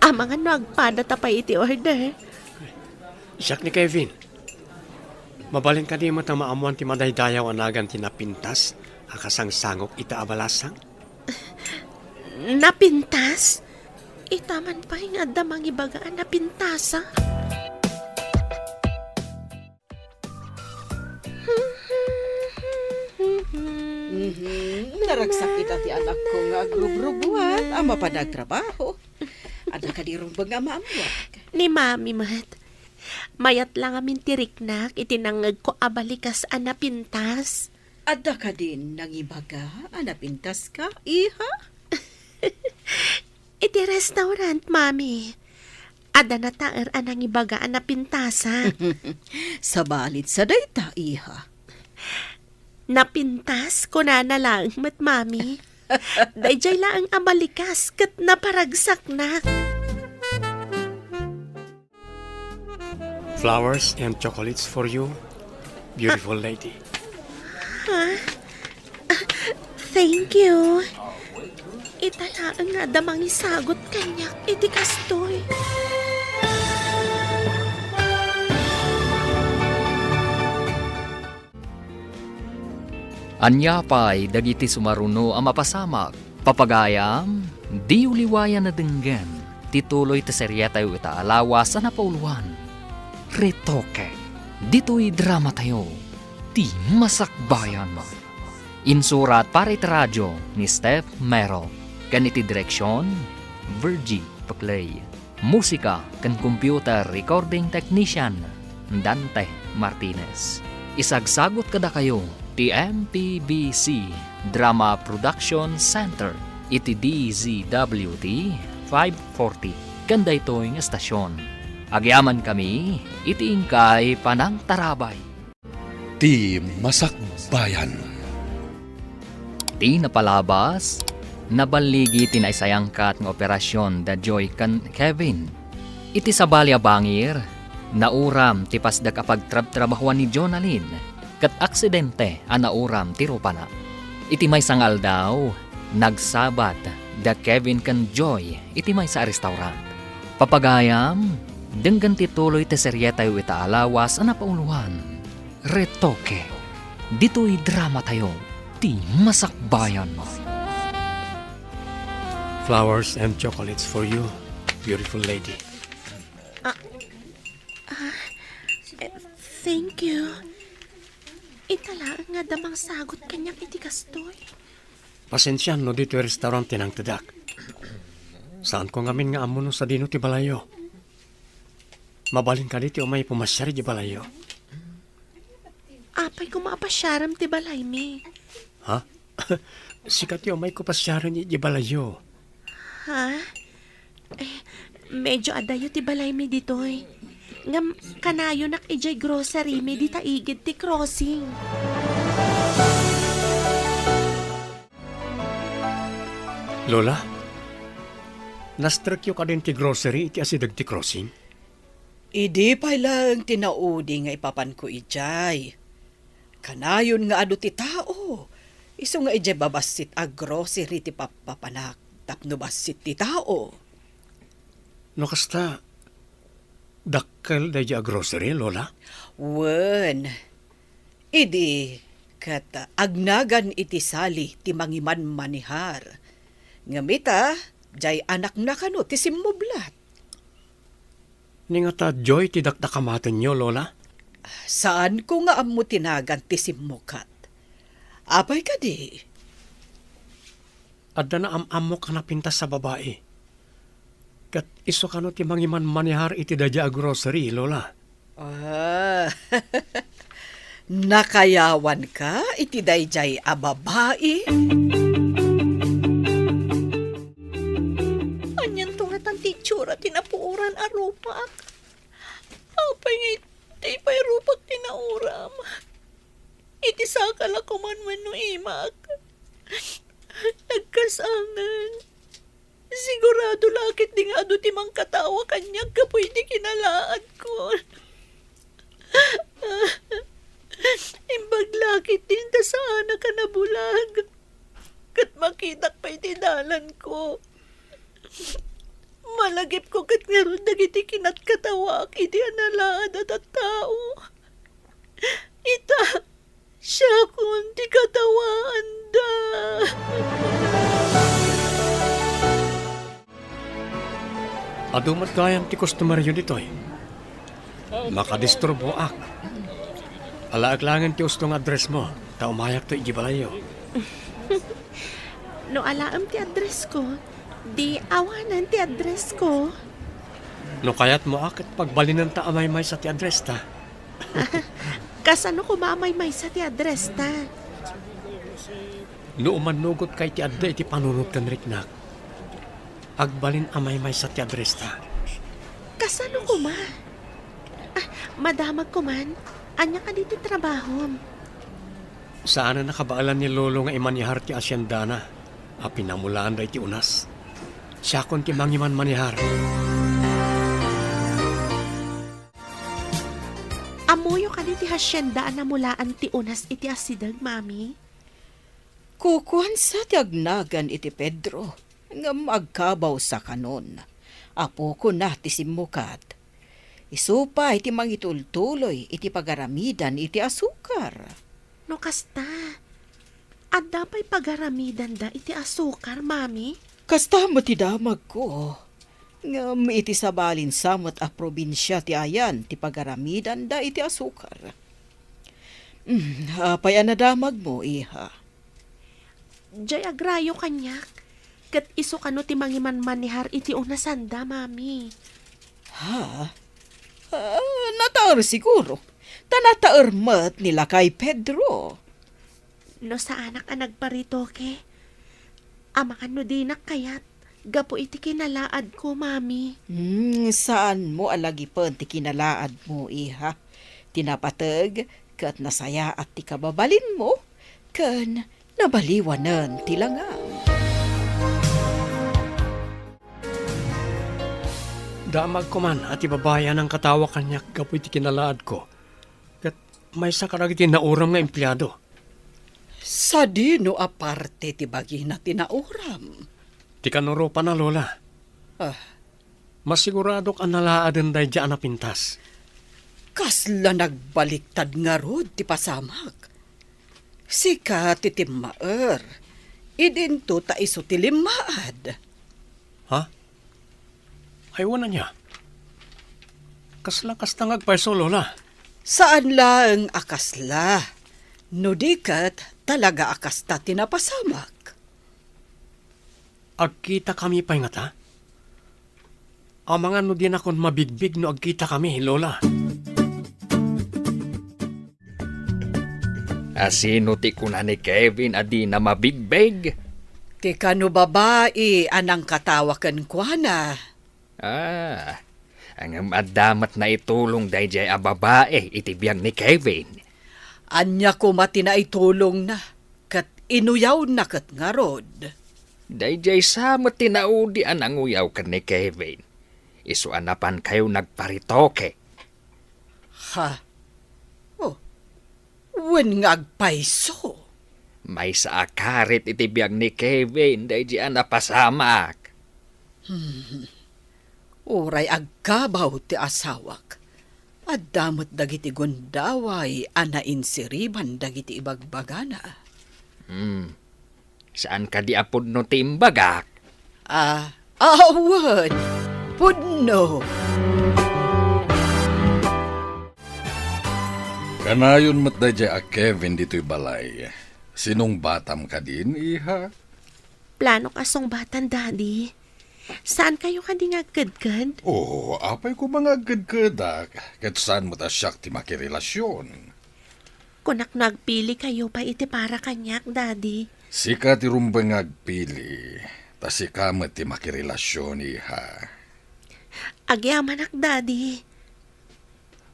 Amangan no agpadata pay iti order. Siak ni Kevin. Mabalin kadi met a maammoan ti madaydayaw a nagan ti napintas a kasangsangok ita a balasang? Napintas? Ita man pay nga adda mangibaga a napintasa. Mhm. Naragsak ita ti anakko nga agrubrubuat a mapan agtrabaho. Adda kadi rumbeng a maammuak? Ni Mami met. Mayat la ngamin ti riknak iti nangngegko a balikas a napintas. Adda kadin nangibaga a napintaska, iha? Iti restaurant, Mami. Adda nataer a nangibaga a napintasak. Sabali sa dayta, iha. Napintas, kunana laeng met, Mami. Daydiay laeng a balikas ket naparagsaknak. Flowers and chocolates for you, beautiful lady. Ha? Ah, thank you. Ita laeng nga adda mangisagut kaniak iti kastoy. Ania pay dagiti sumaruno a mapasamak? Papagayam, diyo liwayan a denggen ti tuloy ti serietayo ita a lawas a napauloan, Retoke. Ditoy dramatayo, ti Masakbayan. Insurat para iti radio ni Steph Mero, ken iti direksion, Virgie Paclay. Musika ken computer recording technician, Dante Martinez. Isagsagut kadakayo ti M P B C Drama Production Center iti D Z W T five forty ken daytoy nga estasion. Agyamankami iti inkay panangtarabay. Ti Masakbayan. Ti napalabas, naballigi ti naisayangkat nga operasion da Joy ken Kevin. Iti sabali a bangir, nauram ti pasdak a pagtrabtrabahuan ni Jonalyn, ket aksidente a nauram ti rupana. Iti maysa nga aldaw, nagsabat da Kevin ken Joy iti maysa a restaurant. Papagayam, denggen ti tuloy ti serietayo ita a lawas a napauloan, Retoke. Ditoy dramatayo, ti Masakbayan. Flowers and chocolates for you, beautiful lady. Ah, ah, eh, thank you. Ita laeng nga adda mangisagut kaniak iti kastoy. Pasensian no ditoy restaurant ti nangtedak. Saanko ngamin nga ammo no sadino ti balayyo. Mabalin kadi ti umay pumasiar iti balayyo? Apay koma a pasiarem ti balaymi? Ha? Sika ti umayko pasiaren iti balayyo. Ha? Eh, medyo adayo ti balaymi ditoy. Ngem kanayonak idiay grocerymi dita igid ti crossing. Lola, nastrekyo kadin ti grocery iti asideg ti crossing? Idi pay laeng ti naudi nga ipapanko idiay. Kanayon nga adu ti tao, isu nga idiay babassit a grocery ti pappapanak tapno bassit ti tao. No kasta, dakkel daydiay a grocery, Lola? Wen, idi ket agnagan iti sali ti mangimanmanihar. Ngem ita, diay anakna kano ti simmublat. Ni ngata, Joy, ti dakdakamatenyo, Lola? Saanko nga ammo ti nagan ti simmukat. Apay kadi? Adda naam-ammok a napintas a babai. Ket isu kano ti mangimanmanihar iti daydiay a grocery, Lola? Ah, nakayawanka iti daydiay a babai? Anianto ngatan ti itsura ti napuoran a rupak? Apay nga iti pay rupak ti nauram? Iti saka la koman wenno imak? Nagkasangan. Sigurado la ket di nga adu ti mangkatawa kaniak gapu iti kinalaadko. Imbag la ket dinta saanak a nabulag. Ket makitak pay ti dalanko. Malagipko ket ngarud dagiti kinatkatawaak iti analaad a tattao. Ita, siakon ti katawaanda. Adu met gayam ti customeryo ditoy. Makadisturboak. Alaek laengen ti usto nga addressmo, ta umayakto idiay balayyo. No alaem ti addressko, di awanen ti addressko. No kayatmo a ket pagbalinenta a maymaysa ti addresta. Kasano koma a maymaysa ti addresta? No umannugotka iti adda iti panunot ken riknak, agbalin a maymaysa ti addresta. Kasano koma? Ah, madamag koman. Ania kadi ti trabahom? Saanen a kabaelan ni Lolo nga imanihar ti asiendana a pinamulaan daydi unas. Siakon ti mangimanmanihar. Iti hasienda a namulaan ti unas iti asideg, Mami? Kukuansa ti agnagan iti Pedro, ngem agkabawsa kanon. Apokona ti simmukat. Isu pay ti mangitultuloy iti pagaramidan iti asukar. No kasta, adda pay pagaramidanda iti asukar, Mami? Kasta met ti damagko. Ngem iti sabalin sa met a probinsia ti ayan ti pagaramidanda iti asukar. Mm, apay a nadamagmo, iha? Jay agrayo kaniak, ket isu kano ti mangimanmanehar iti unasanda, Mami. Ha? Ah, nataer siguro. Ta nataer met ni lakay Pedro. No saanak a nagparitoke, amangan no dinak kayat gapu iti kinalaadko, Mami. Hmm, saanmo a lagipen ti kinalaadmo, iha. Ti napateg ket nasayaat ti kababalinmo, ken nabaliwanen ti langang. Damagko man a ti babai a nangkatawa kaniak gapu iti kinalaadko, ket maysa kadagiti nauram nga empleado. Sadino a parte ti bagina ti nauram? Ti kanuropana, Lola. Ah. Masiguradok a nalaaden daydiay a napintas. Kasla nagbaliktad ngarud ti pasamak. Sika ti timmaer. Idinto ta isu ti limmaad. Ha? Ay, wen ania? Kasla kasta nga agpayso, Lola? Saan laeng a kasla. No di ket, talaga a kasta ti napasamak. Agkitakami pay ngata? Amangan no dinakon mabigbig no agkitakami, Lola. A sino ti kuna ni Kevin a dina mabigbig? Ti kano babai a nangkatawa kenkuana. Ah, ngem adda met naitulong daydiay a babai iti biag ni Kevin. Ania koma ti naitulongna, ket inuyawna ket ngarud? Daydiay sa met ti naudi a nanguyaw ken ni Kevin. Isu a napankayo nagparitoke. Ha? Oh, wen nga agpayso. Maysa a karit iti biag ni Kevin daydiay a napasamak. Hmm. Uray agkabaw ti asawak, adda met dagiti gundaway a nainsiriban dagiti ibagbagana. Hmm. Saan kadi a pudno ti imbagak? Ah, awan! Pudno! Kanayon met daydiay a Kevin ditoy balay. Sinungbatam kadin, iha? Planok a sungbatan, Daddy. Saan kayo kadi nga agkedked? Oh, apay koma nga agkedkedak, ket saan met a siak ti makirelasion? Kunak no agpili kayo pay iti para kaniak, Daddy. Sika ti rumbeng nga agpili, ta sika met ti makirelasion, iha. Agyamanak, Daddy.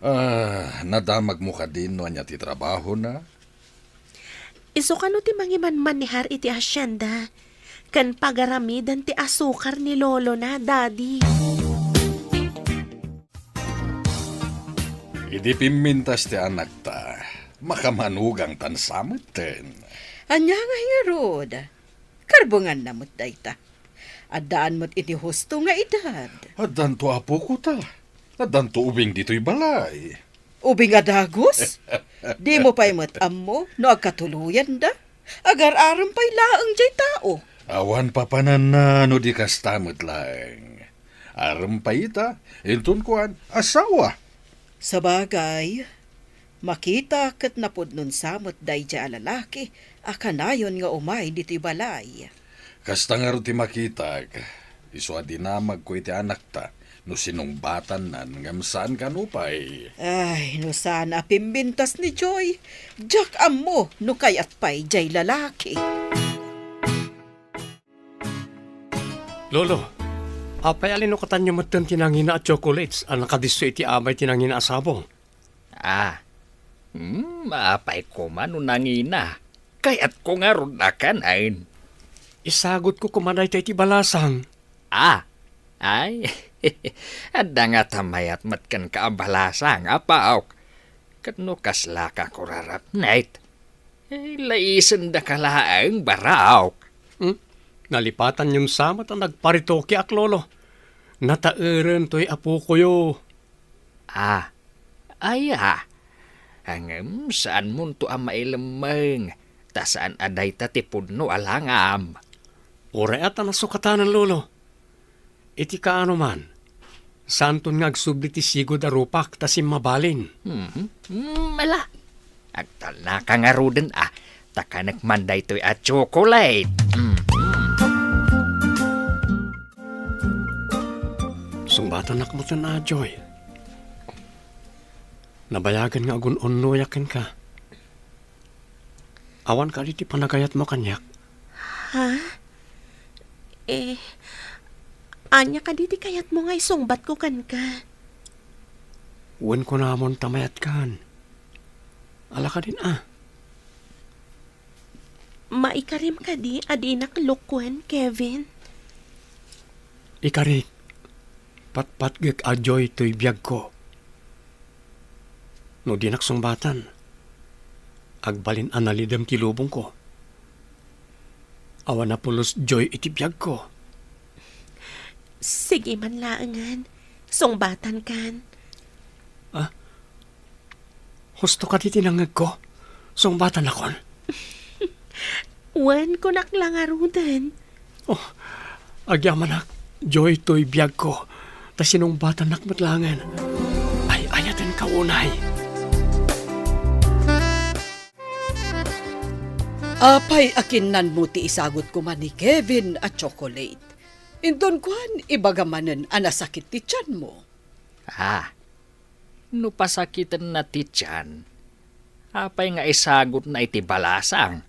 Ah, nadamagmo kadin no ania ti trabahona? Isu kano ti mangimanmanehar iti hasienda, ken pagaramiden ti asukar ni lolona, Daddy. Idi pimmintas ti anakta, makamanugangtan sa metten. Ania ngay ngarud? Karbenganna met dayta. Addaan met iti husto nga edad. Addanto, apokota. Addanto ubing ditoy balay. Ubing a dagus? Dimo pay met ammo no agkatuloyanda? Agar-arem pay laeng jay tao. Awan papananna no di kasta met laeng. Arem pay ita, inton kuan, asawa. Sabagay, makita ket napudnon sa met daydiay a lalaki a kanayon nga umay ditoy balay. Kasta ngarud ti makitak, isu a dinamagko iti anakta no sinungbatannan ngem saan kano pay. Ay, no saan a pimbintas ni Joy, diak ammo no kayat pay jay lalaki. Lolo, apay a linukatanyo metten ti nangina a chocolates a nakadisso iti amay ti nangina a sabong? Ah, hmm, apay koma no nangina? Kayatko ngarud a kanen. Isagutko koma dayta iti balasang. Ah, ay, adda ngata mayat met kenka a balasang, apaok. Ket no kaslaka kurarapnek, eh, laisendaka laeng, barok. Hmm? Nalipatanyon sa met a nagparetokeak, Lolo. Nataeren toy apokoyo. Ah, aya. Ngem saanmonto a mailemmeng, ta saan a dayta ti pudno a langam. Uray a ta nasukatanan, Lolo. Iti kaano man, saanton nga agsubli ti sigud a rupak ta simmabalin. Mhm. Mm, ala. Agtalnaka ngaruden a, ta kanek man daytoy a chocolate. Mhm. Sungbatanak metten a, Joy. Nabayagen nga agun-unnoyak kenka. Awan kadi ti panagayatmo kaniak? Ha? Eh, ania kadi ti kayatmo nga isungbatko kenka? Wen kunamon ta mayatkan. Ala kadin a. Maikarim kadi a dinak lukuen, Kevin? Ikarik, patpatgek a Joy toy biagko. No dinak sungbatan, agbalin a nalidem ti lubongko. Awan a pulos Joy iti biagko. Sige man laengen, sungbatankan. Ah? Husto kadi ti nangngegko? Sungbatanakon? Wen, kunak la ngaruden. Oh, agyamanak, Joy toy biagko, ta sinungbatanak met laengen. Ay, ayatenka unay. Apay a kinnanmo ti isagut koma ni Kevin a chocolate? Inton kuan, ibaga manen a nasakit ti tianmo. Ah, no pasakitenna ti tian, apay nga isagutna iti balasang?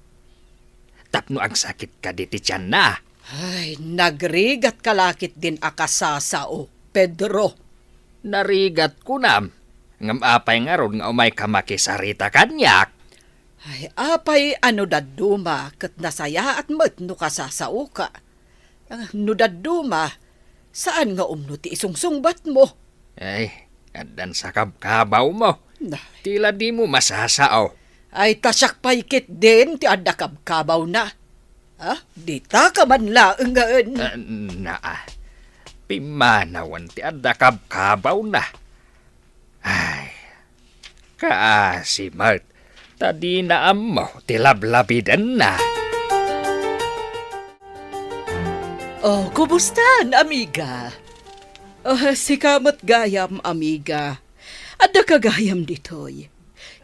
Tapno agsakit kadi ti tianna? Ay, nagrigat ka la ketdin a kasasao, Pedro. Narigat kunam, ngem apay ngarud nga umayka makisarita kaniak? Ay, apay a no dadduma ket nasayaat met no kasasaoka? Ah, no dadduma, saan nga umno ti isungsungbatmo? Ay, addan sakabkabawmo. Nah. Ti la dimo masasao. Ay, ta siak pay ketdin ti adda kabkabawna. Ah, ditaka man laengen. Ah, naa. Pimmanawen ti adda kabkabawna. Ay, kaasi met, ta dina ammo ti lablabidenna. Oh, kumusta, amiga? Ah, sika met gayam, amiga. Addaka gayam ditoy.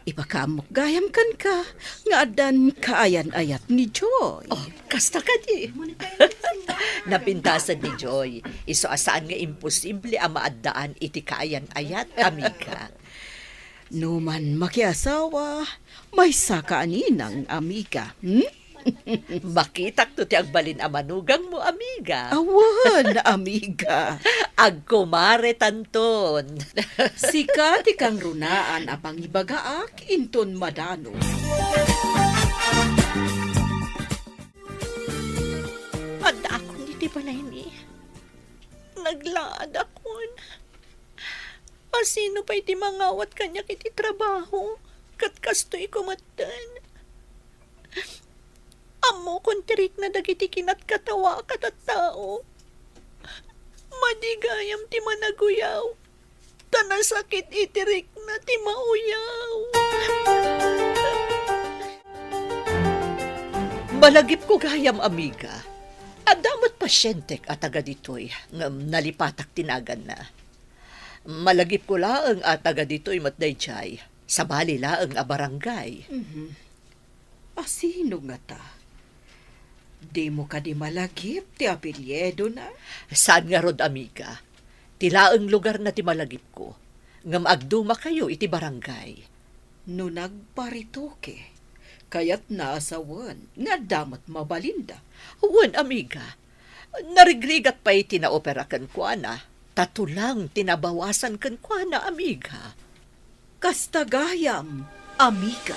Ipakaammok gayam kenka nga addan kaayan-ayat ni Joy. Oh, kasta kadi. Napintasen ni Joy. Isu a saan nga imposible a maaddaan iti kaayan-ayat, amiga. No man makiasawa, maysaka a ninang, amiga. Hmm? Makitakto ti agbalin a manugangmo, amiga. Awan, amiga. Agkumaretanton. Sika ti kangrunaan a pangibagaak inton madano. Addaakon iti balaymi. Naglaadakon. Asino pay ti mangawat kaniak iti trabaho? Ket kastoy kumetten. Ammokon ti rikna dagiti kinatkatawaak a tattao. Madi gayam ti managuyaw, ta nasakit iti rikna ti mauyaw. Malagipko gayam, amiga. Adda met pasientek a taga ditoy, ngem nalipatak ti naganna. Malagipko laeng a taga ditoy met daydiay, sabali laeng a barangay. Mhm. Asino ngata? Dimo kadi malagip ti apelyidona? Saan ngarud, amiga. Ti laeng lugarna ti malagipko, ngem agdumakayo iti barangay. No nagparetoke, kayatna a sawen nga adda met mabalinda. Wen, amiga. Narigrigat pay ti naopera kenkuana, ta tulang ti nabawasan kenkuana, amiga. Kasta gayam, amiga.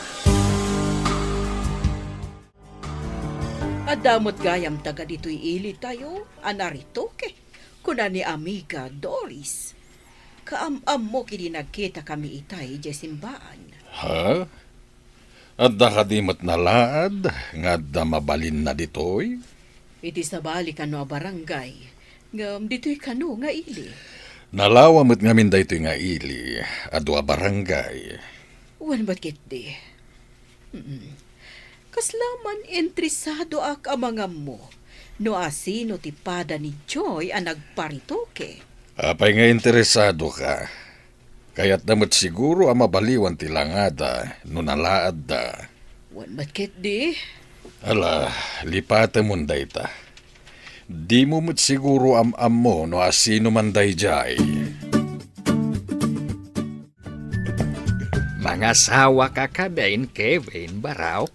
Adda met gayam taga ditoy ilitayo a naretoke, kuna ni amiga Doris. Kaam-ammok idi nagkitakami itay idiay simbaan. Ha? Adda kadi met nalaad nga adda mabalinna ditoy? Iti sabali kano a barangay, ngem ditoy kano nga ili. Nalawa met ngamin daytoy nga ili, adu a barangay. Wen met ketdi. Mm. Kasla man interesadoak a mangammo no asino ti pada ni Joy a nagparitoke. Apay nga interesadoka? Kayatna met siguro a mabaliwan ti langada no nalaadda. Wen met ketdi. Ala, lipatemon dayta. Dimo met siguro am-ammo no asino man daydiay. Mangasawaka kadin, Kevin, Barok?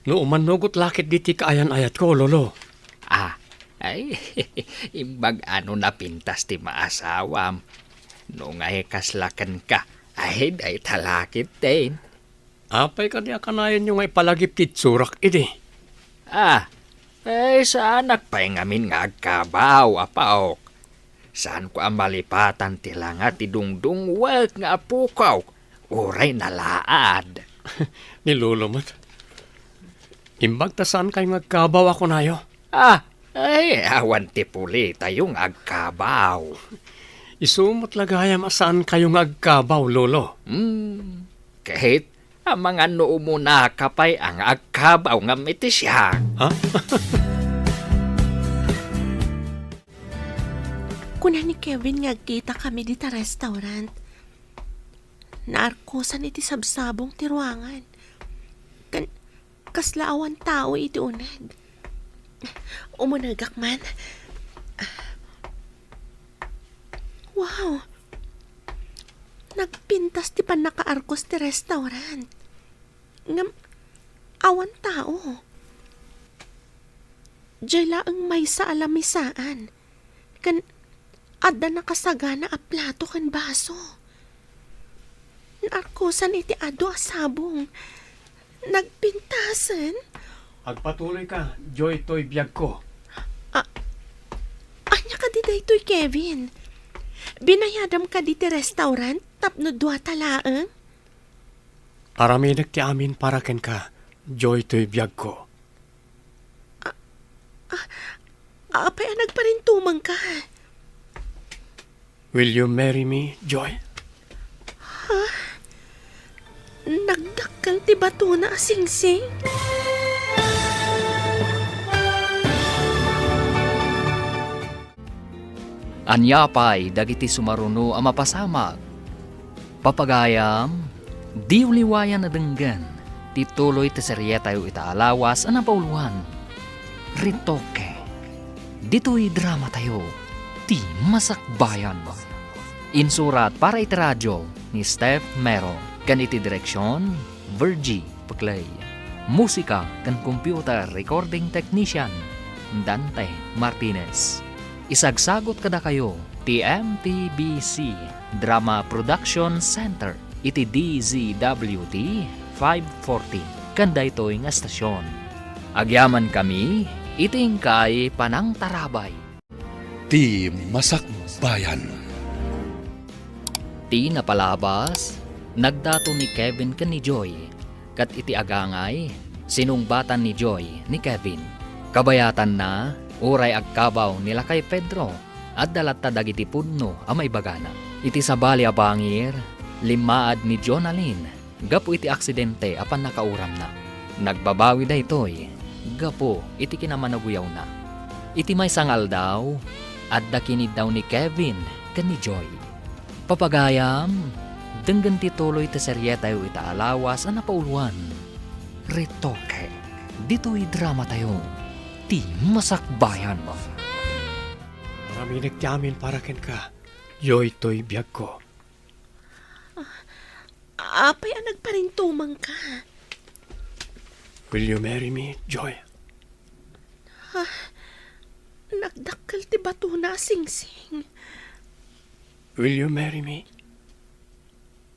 No umanugot la ketdi ti kaayan-ayatko, Lolo. Ah, ay, imbag ano napintas ti maasawam. No ngay kasla kenka, ay, dayta la ketdin. Apay kadi a kanayonyo nga ipalagip ti itsurak idi? Ah, ay, saanak pay ngamin nga agkabaw, apaok. Saanko a malipatan ti langa ti dungdungwek nga apokok, uray nalaad. Ni Lolo met. Imbag ta saankayo nga agkabaw a kunayo. Ah, ay, awan ti pulitayo nga agkabaw. Isu met la gayam a saankayo nga agkabaw, Lolo. Hmm, ket amangan no umunaka pay a nga agkabaw ngem iti siak. Ha? Kuna ni Kevin nga agkita kami dita restaurant. Naarkosan iti sabsabong ti ruangan. Ken kasla awan tao iti uneg. Umunegak man. Wow! Nagpintas ti pannakaarkos ti restaurant. Ngem awan tao. Diay laeng maysa a lamisaan. Ken adda nakasagana a plato ken baso. Naarkosan iti adu a sabong. Nagpintasen. Agpatuloyka, Joy toy biagko. A-, ania kadi daytoy, Kevin? Binayadam kadi ti restaurant tapno dua ta laeng? Aramidek ti amin para kenka, Joy toy biagko. A-, a-, apay a nagparintumengka? Will you marry me, Joy? Ha? Nagdakkel ti batona a singsing? Ania pay dagiti sumaruno a mapasamak? Papagayam, diyo liwayan a denggen ti tuloy ti serietayo ita a lawas a napauloan, Retoque. Ditoy dramatayo, ti Masakbayan. Insurat para iti radio ni Steph Mero, ken iti direksion, Virgie Peclay. Musika ken computer recording technician, Dante Martinez. Isagsagot kadakayo ti M T B C Drama Production Center iti D Z W T five forty ken daytoy nga estasion. Agyamankami iti inkay panangtarabay. Ti Masakbayan. Ti napalabas, nagdato ni Kevin ken ni Joy, ket iti agangay, sinungbatan ni Joy ni Kevin. Kabayatanna, uray agkabaw ni lakay Pedro, adda latta dagiti pudno a maibagana. Iti sabali a bangir, limmaad ni Jonalyn gapu iti aksidente a pannakauramna. Nagbabawi daytoy gapu iti kinamanaguyawna. Iti maysa nga aldaw, adda kiniddaw ni Kevin ken ni Joy. Papagayam, denggen ti tuloy ti serietayo ita a lawas a napauloan, Retoque. Ditoy dramatayo, ti Masakbayan. Aramidek ti amin para kenka, Joy toy biagko. Apay a nagparintumengka? Will you marry me, Joy? Ah, nagdakkel ti batona a singsing. Will you marry me?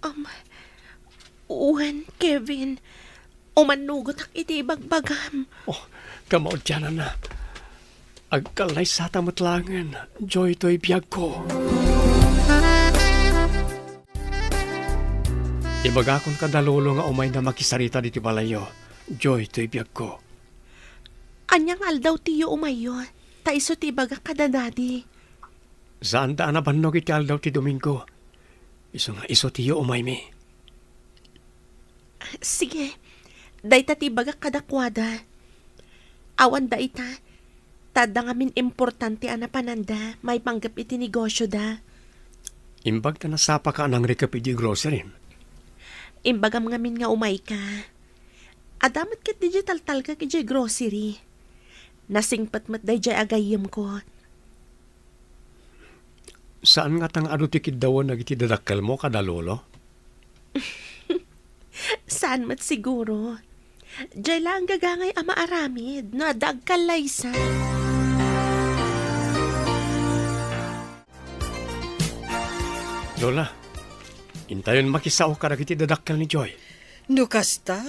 Um, wen, Kevin. Umanugotak iti ibagbagam. Oh, kamaudiananna. Agkallaysata met laengen, Joy toy biagko. Ibagakon kada lolo nga umayna makisarita ditoy balayyo, Joy, toy biagko. Ania nga aldaw tiyo umayyo? Ta isu ti ibagak kada dadi. Saanda a nabannog iti aldaw ti Domingo. Isu nga isu tiyo umaymi. Sige, dayta ti ibagak kadakuada. Awan dayta, ta adda ngamin importante a napananda maipanggep iti negosyoda. Imbag ta nasapaka a nangrikep iti grocery. Imbagam ngamin nga umayka. Adda met ket digital talkak idiay grocery. Nasingpet met daydiay a gayyemko. Saan ngata nga adu ti kiddawen dagiti dadakkelmo kada lolo? Saan met siguro. Diay laeng gagangay a maaramid no adda agkallaysa. Lola, intayon makisao kadagiti dadakkel ni Joy. No kasta,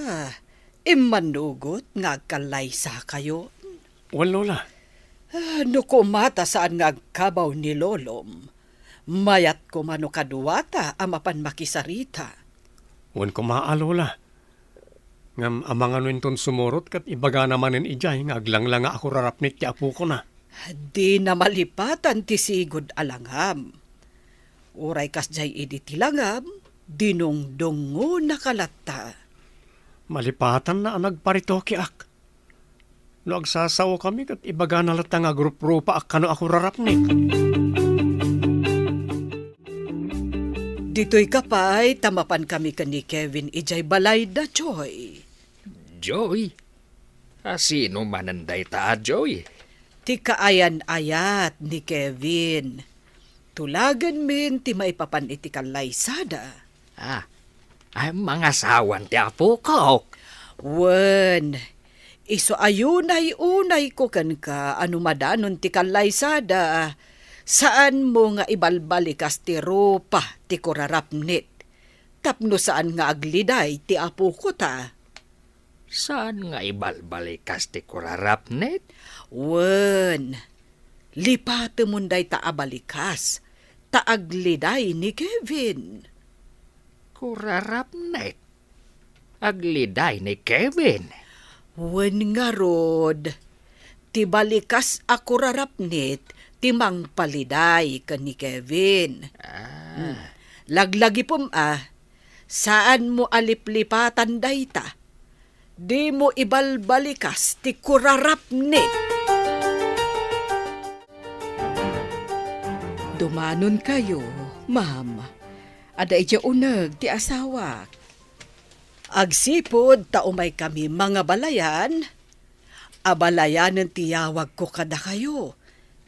immanugot nga agkallaysakayo. Wen, Lola. Ah, no koma ta saan nga agkabaw ni Lolom, mayat koma no kaduata a mapan makisarita. Wen koma a, Lola. Ngem amangan no inton sumurot ket ibagana manen idiay nga aglanglanga a kurarapnit ti apokona. Dina malipatan ti sigud a langam. Uray kasdiay idi ti langam, dinungdungonaka latta. Malipatanna a nagparitokeak. No agsasaokami ket ibagana latta nga agruprupaak kano a kurarapnit. Ditoyka pay ta mapankami ken ni Kevin idiay balayda, Joy. Joy? A sino manen dayta a Joy? Ti kaayan-ayat ni Kevin. Tulagenmin ti maipapan iti kallaysada. Ah, ay mangasawan ti apokok. Wen, isu a unay-unayko kenka a no madanon ti kallaysada, saanmo nga ibalbalikas ti rupa ti kurarapnit, tapno saan nga agliday ti apokota. Saan nga ibalbalikas ti kurarapnit? Wen, lipatemon dayta a balikas, ta agliday ni Kevin. Kurarapnit? Agliday ni Kevin? Wen ngarud, ti balikas a kurarapnit ti mangpaliday ken ni Kevin. Ah. Hmm. Laglagipem a, saanmo a liplipatan dayta. Dimo ibalbalikas ti kurarapnit. Dumanonkayo, ma'am. Adda idiay uneg ti asawak. Agsipud ta umaykami mangabalayan, abalayanen ti yawagko kadakayo.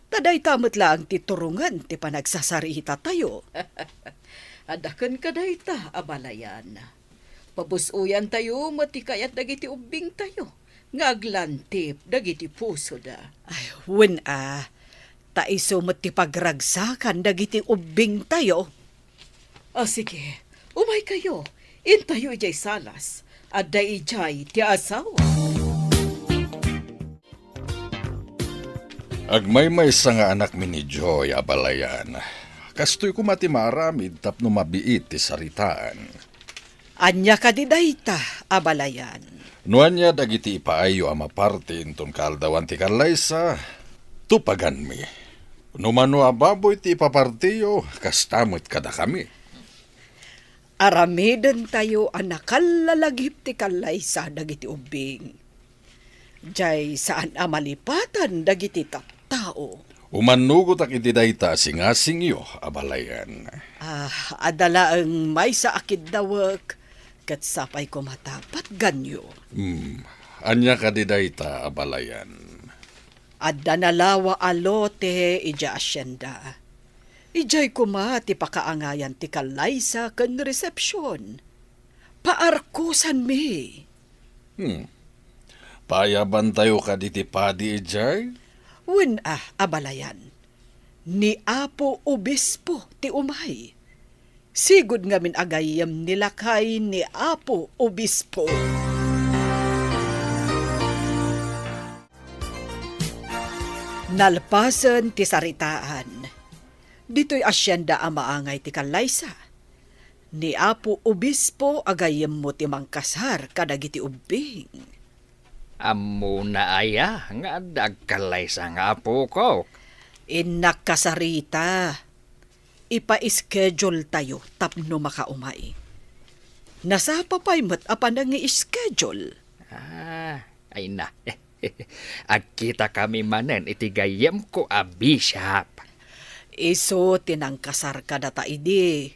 Ta dayta met laeng ti turongen ti panagsasarita tayo. Adda kenka dayta, abalayan. Pabus-oyan tayo met ti kayat dagiti ubbing tayo nga aglantip dagiti pusoda. Ay, wen a, ta isu met ti pagragsakan dagiti ubbing tayo. Ah, sige, umaykayo. Intayo idiay salas. Adda idiay ti asawa. Agmaymaysa nga anakmi ni Joy, abalayan. Kastoy koma ti maaramid tapno mabiit ti saritaan. Ania kadi dayta, abalayan? No ania dagiti ipaayyo a maparti inton kaaldawan ti kallaysa, tupaganmi. No mano a baboy ti ipapartiyo, kasta met kadakami. Aramidentayo a nakallalagip ti kallaysa dagiti ubbing. Jay saan a malipatan dagiti tattao. Umannugotak iti dayta a singasingyo, abalayan. Ah, adda laeng maysa a kiddawek, ket sapay koma ta patganyo. Hmm, ania kadi dayta, abalayan? Adda nalawa a lote idiay asienda. Idiay koma ti pakaangayan ti kallaysa ken resepsion. Paarkosanmi. Hmm. Paayabantayo kadi ti padi idiay? Wen a, abalayan. Ni Apo Obispo ti umay. Sigud ngamin a gayyem ni lakay ni Apo Obispo. Nalpasen ti saritaan. Ditoy asienda a maangay ti kallaysa. Ni Apo Obispo a gayyemmo ti mangkasar kadagiti ubbing. Ammona aya nga adda agkallaysa nga apokok? Innak kasarita. Ipa-schedule tayo tapno makaumay. Nasapa pay met a panangi-schedule. Ah, ay na. Agkita kami manen iti gayyemko a bishop. Isu ti nangkasar kadata idi.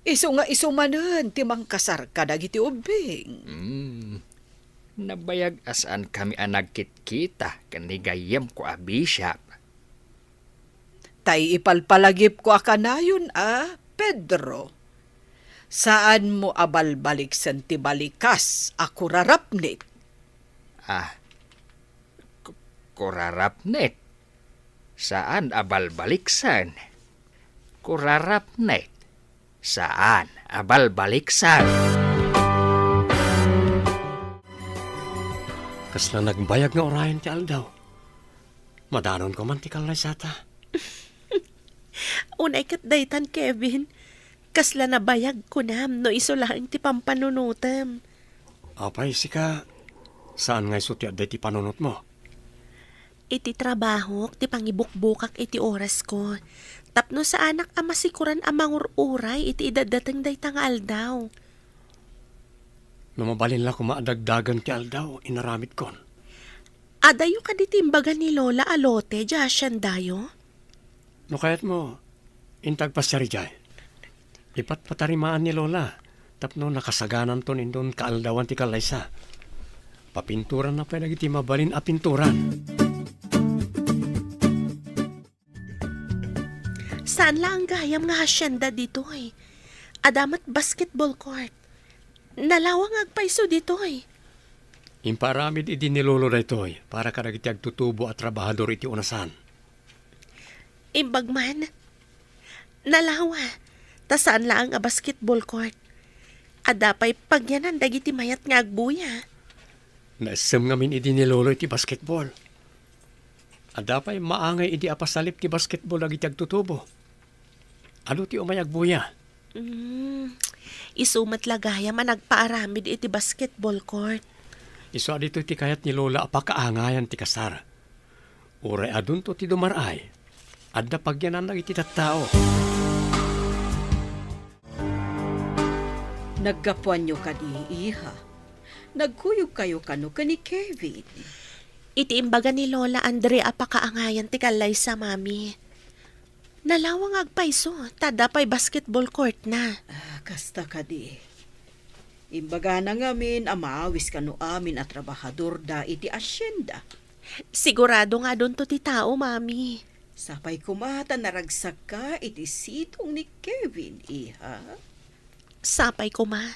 Isu nga isu manen ti mangkasar kadagiti ubbing. Hmm. Nabayag a saan kami a nagkitkita ken ni gayyemko a bishop. Tay ipalpalagipko a kanayon a, Pedro. Saanmo a balbaliksen ti balikas a kurarapnit. Ah, ku-, kurarapnit? Saan a balbaliksen. Kurarapnit. Saan a balbaliksen. Kasla nagbayag nga urayen ti aldaw. Madanonko man ti kallaysata. Unay ket daytan, Kevin. Kasla nabayag kunam no isu laeng ti pampanunotem. Apay, sika, saan nga isu ti adda iti panunotmo? Iti trabahok ti pangibukbukak iti orasko, tapno saanak a masikoran a mangur-uray iti idaddateng dayta nga aldaw. No mabalin la koma a dagdagen ti aldaw, inaramidkon. Adayo kadi ti imbaga ni Lola a lote diay haciendayo? No kayatmo, inta agpasiar idiay. Ipatpatarimaan ni Lola tapno nakasagananton inton kaaldawan ti kallaysa. Papinturanna pay dagiti mabalin a pinturan. Saan laeng gayam nga hacienda ditoy. Adda met basketball court. Nalawang agpayso ditoy. Impaaramid idi ni Lolo daytoy para kadagiti agtutubo a trabahador iti unasan. Imbag man, nalawa, ta saan laeng a basketball court. Adda pay pagyanan dagiti mayat nga agbuya. Naessem ngamin idi ni Lolo iti basketball. Adda pay maangay idi a pasalip ti basketball dagiti agtutubo. Adu ti umay agbuya. Mm, isu met la gayam a nagpaaramid iti basketball court. Isu a ditoy ti kayat ni Lola a pakaangayan ti kasar. Uray adunto ti dumar-ay, adda pagyananna iti tattao. Naggapuanyo kadi, iha? Nagkuyogkayo kano ken ni Kevin? Iti imbaga ni Lola Andrea a pakaangayan ti kallaysa, Mami. Nalawang agpayso, ta adda pay basketball court na. Ah, kasta kadi. Imbagana ngamin a maawis kano amin a trabahador da iti hacienda. Sigurado nga adunto ti tao, Mami. Sapay koma ta naragsakka iti sidong ni Kevin, iha. Sapay koma,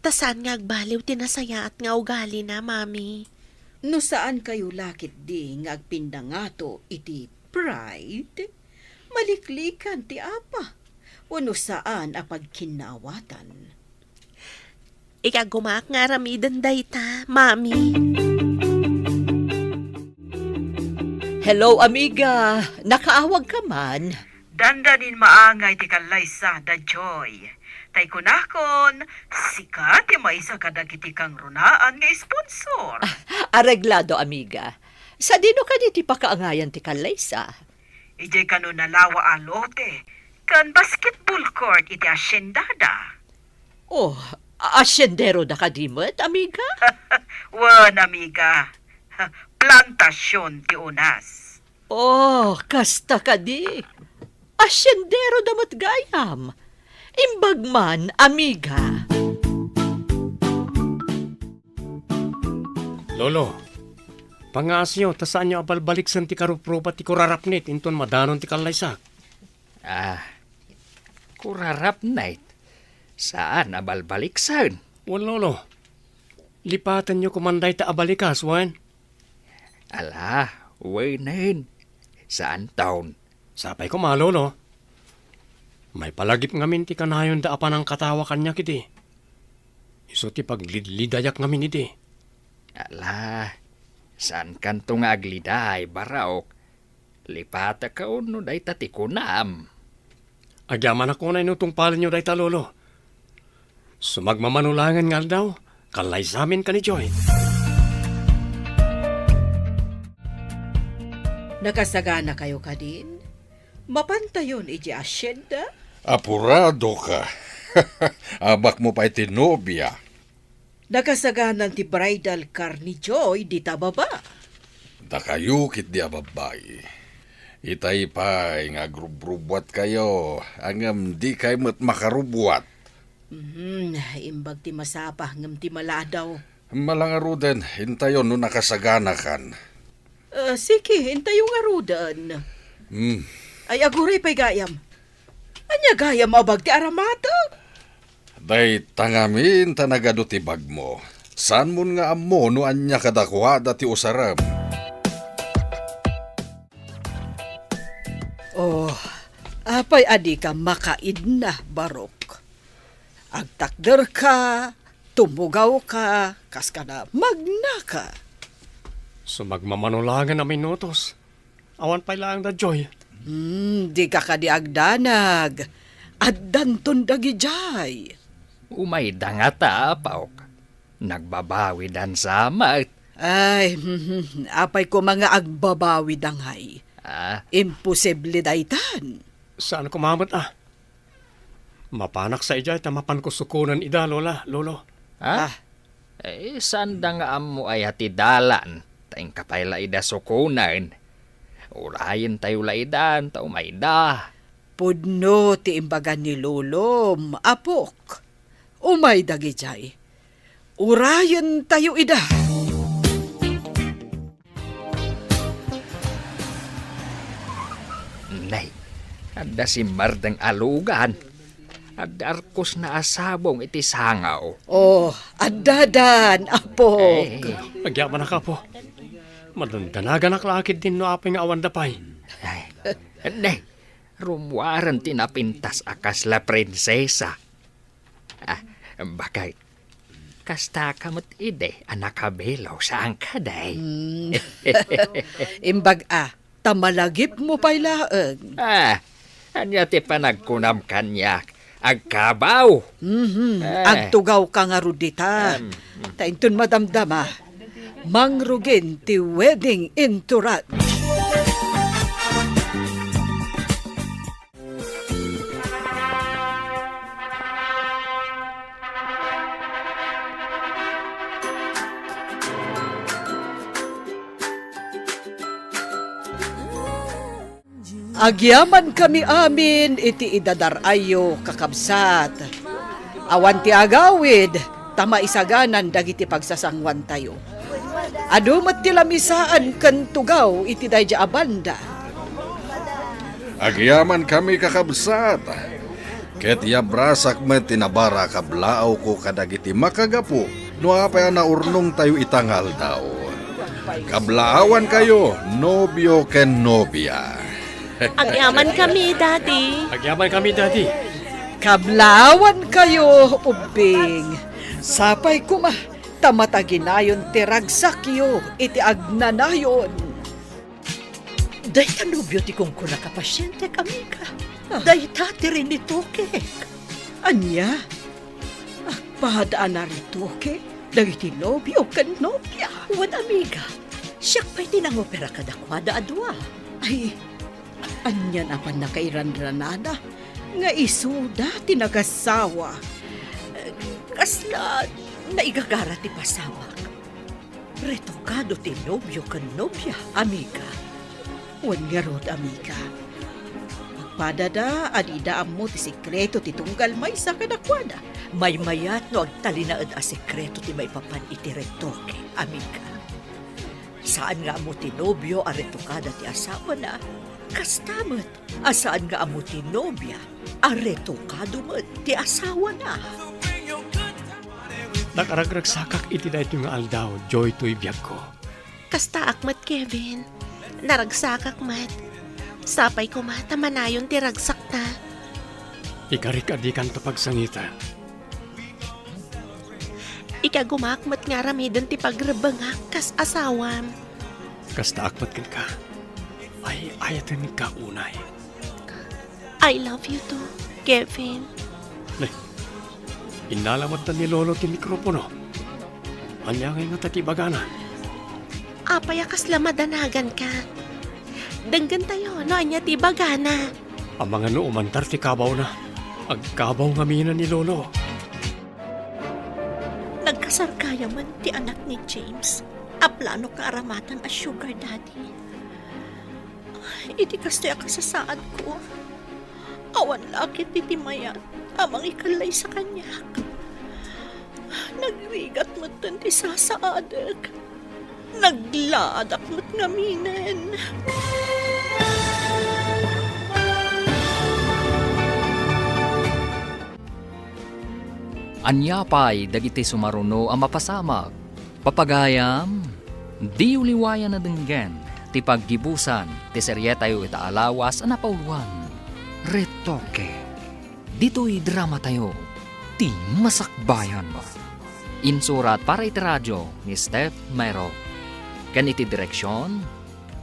ta saan nga agbaliw ti nasayaat nga ugalina, Mami. No saan kayo la ketdi nga agpindangato iti pride, maliklikan ti apa, wenno saan a pagkinnawatan. Ikaggumaak nga aramiden dayta, Mami. Hello, amiga. Nakaawag ka man? Dandanin maangay ti kallaysa da Joy. Tay kunakon, sika ti maysa kadagiti kangrunaan nga sponsor. Ah, areglado, amiga. Sadino kadi ti pakaangayan ti kallaysa? Idiay kano nalawa a lote, ken basketball court iti haciendada. Oh, a-, haciendero da kadi met, amiga? Wen, amiga. Plantasion ti unas. Oh, kasta kadi. Haciendero da met gayam. Imbag man, amiga. Lolo, pangaasiyo ta saanyo a balbaliksen ti karuprupa ti kurarapnit inton madanon ti kallaysak. Ah, kurarapnit? Saan a balbaliksen? Wen, Lolo. Lipatenyo koman dayta a balikas, wen? Ala, wenen. Saanton. Sapay koma, Lolo. Maipalagip ngamin ti kanayonda a panangkatawa kaniak idi. Isu ti paglidlidayak ngamin idi. Ala, saankanto nga agliday, Barok. Lipatek no dayta ti kunam. Agyamanak unay no tungpalenyo dayta, Lolo. Sumagmamano laengen nga aldaw, kallaysamin ka ni Joy. Nakasaganakayo kadin? Mapantayon idiay asyenda? Apuradoka. Abakmo pay ti nobia. Nakasaganan ti bridal car ni Joy dita baba. Dakayo ketdi a babbai. Itay pay nga agrubrubuatkayo, ngem dikay met makarubbuat. Mhm, imbag ti masapa ngem ti maladaw. Mala ngaruden, intayon no nakasaganakan. Ah, sige, intayo ngaruden. Hmm. Ay, aguray pay gayam. Ania gayam a bag ti aramateng? Dayta ngamin ta nagadu ti bagmo. Saanmon nga ammo no ania kadakuada ti usarem. Oh, apay a dika makaidna, Barok? Agtakderka, tumugawka, kas kada magnaka. Sumagmamano laengen a minutos. Awan pay laeng da Joy. Hmm, dika kadi agdanag. Addanton dagidiay. Umayda ngata, apok. Nagbabawidan sa met. Ay, apay koma nga agbabawida ngay? Ah? Imposible daytan. Saan koma met a? Mapanak sa idiay ta mapanko sukonen ida, Lola, Lolo. Ha? Ah. Eh, saanda nga ammo aya ti dalan, ta inka pay la ida sukonen. Urayentayo la ida, ta umayda. Pudno ti imbaga ni Lolom, apok. Umay dagidiay. Urayentayo ida. Nay, adda simmardeng a lugan. Adda arkosna a sabong iti sangaw. Oh, addadan, apok. Eh. Agyamanak, apo. Madandanaganak la ketdin no apay nga awanda pay. Ay, nay, rummuaren ti napintas a kasla prinsesa. Ah, bakay, kasta ka met idi a nakabelo, saan ka, day? Hmm. Imbag a, ta malagipmo pay laeng. Ah, ania ti panagkunam kaniak? Agkabaw? Mhm. Eh. Agtugaw ka ngarud dita. Em. Ta inton madamdama, mangrugin ti wedding entourage. Agyamankami amin iti idadar-ayyo, kakabsat. Awan ti agawid, ta maisaganan dagiti pagsasanguantayo. Adu met ti lamisaan ken tugaw iti daydi a banda. Agyamankami, kakabsat, ket yabrasak met ti nabara a kablaawko kadagiti makagapu no apay a naurnongtayo ita nga aldaw. Kablaawankayo, nobio ken nobia. Agyamankami, Daddy. Agyamankami, Daddy. Kablaawankayo, ubbing. Sapay koma ta mataginayon ti ragsakyo iti agnanayon. Dayta nobio ti kunkunaka, pasientek, amiga. Ah. Dayta ti rinitokek. Ania? Agpada a naritoke dagiti nobio ken nobia? Wen, amiga, siak pay ti nangopera kadakuada a dua. Ay, anian a pannakairangranada nga isuda ti nagasawa. Kasla naigagara ti pasamak. Retokado ti nobio ken nobia, amiga. Wen ngarud, amiga. Agpadada a dida ammo ti sekreto ti tunggal maysa kadakuada. Maymayat no agtalinaed a sekreto ti maipapan iti retoke, amiga. Saan nga ammo ti nobio a retokada ti asawana, kasta met a saan nga ammo ti nobia a retokado met ti asawana. Nakaragragsakak iti daytoy nga aldaw, Joy, toy biagko. Kastaak met, Kevin. Naragsakak met. Sapay koma ta manayon ti ragsakta. Ikarik a dikanto pagsangita. Ikagumaak met nga aramiden ti pagrebbengak kas asawam. Kastaak met kenka. Ay-ayatenka unay. I love you too, Kevin. Nay, Innala met ni Lolo ti mikropono. Ania ngay ngata ti ibagana? Apay a kasla madanaganka? Denggentayo no ania ti ibagana. Amangan no umantar ti kabawna. Agkabaw ngamin ni Lolo. Nagkasar gayamen ti anak ni James a plano nga aramatan a sugar daddy. Iti kastoy a kasasaadko, awan la ket ti mayat a mangikallaysa kaniak. Nagrigat metten ti sasaadek. Naglaadak met ngaminen. Ania pay dagiti sumaruno a mapasamak? Papagayam, diyo liwayan a denggen ti paggibusan ti serietayo ita a lawas a napauloan, Retoke. Ditoy dramatayo, ti Masakbayan. Insurat para iti radio ni Steph Mero. Ken iti direksion,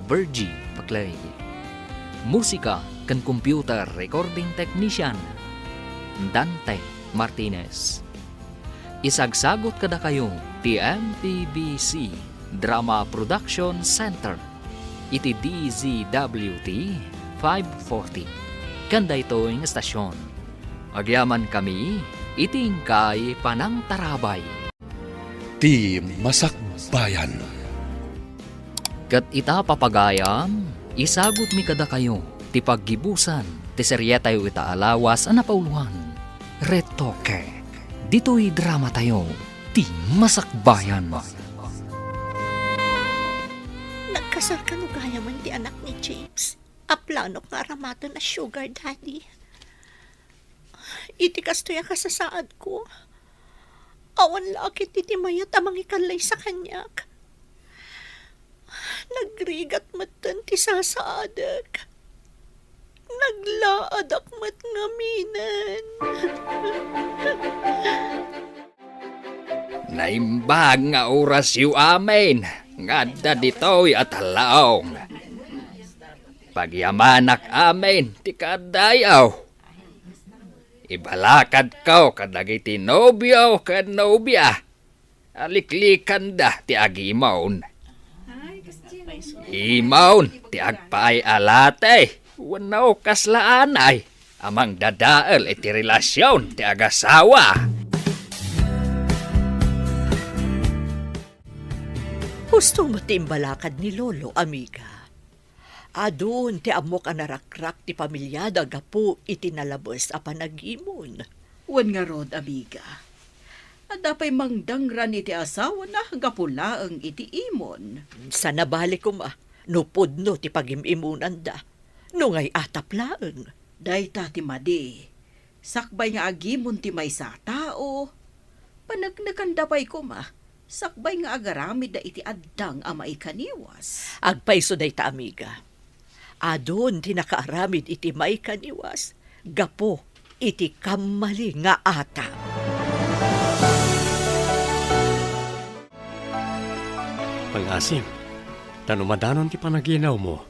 Virgie Paclay. Musika ken computer recording technician, Dante Martinez. Isagsagut kadakayo ti M P B C Drama Production Center iti D Z W T five forty. Ken daytoy nga estasion, agyamankami iti inkay panangtarabay. Ti Masakbayan. Ket ita, papagayam, isagutmi kadakayo ti paggibusan ti serietayo ita a lawas a napauloan, Retoke. Ditoy dramatayo, ti Masakbayan. Nagkasar kano gayamen ti anak ni James a planok nga aramaten a sugar daddy. Iti kastoy a kasasaadko, awan la ket ti mayat a mangikallaysa kaniak. Nagrigat metten ti sasaadek. Naglaadak met ngaminen. Naimbag nga orasyo amin nga adda ditoy a tallaong. Pagyamanak amin ti kaaddayo. Ibalakadko kadagiti nobio ken nobia a liklikanda ti agimon. Imon ti agpaay a lati wenno kasla anay a mangdadael iti relasion ti agasawa. Husto met ti imbalakad ni Lolo, amiga. Adun ti ammok a narakrak ti pamilyada gapu iti nalabes a panagimon. Wen ngarud, amiga, adda pay mangdangran iti asawana gapu laeng iti imon. Saan a bale koma no pudno ti pagim-imonanda, no ngay-atap laeng. Dayta ti madi, sakbay nga agimon ti maysa a tao, paneknekanda pay koma, sakbay nga agaramidda iti addang a maikaniwas. Agpayso dayta, amiga. Adun ti nakaaramid iti maikaniwas gapu iti kammali nga atap. Pangasim, ta no madanon ti panaginawmo,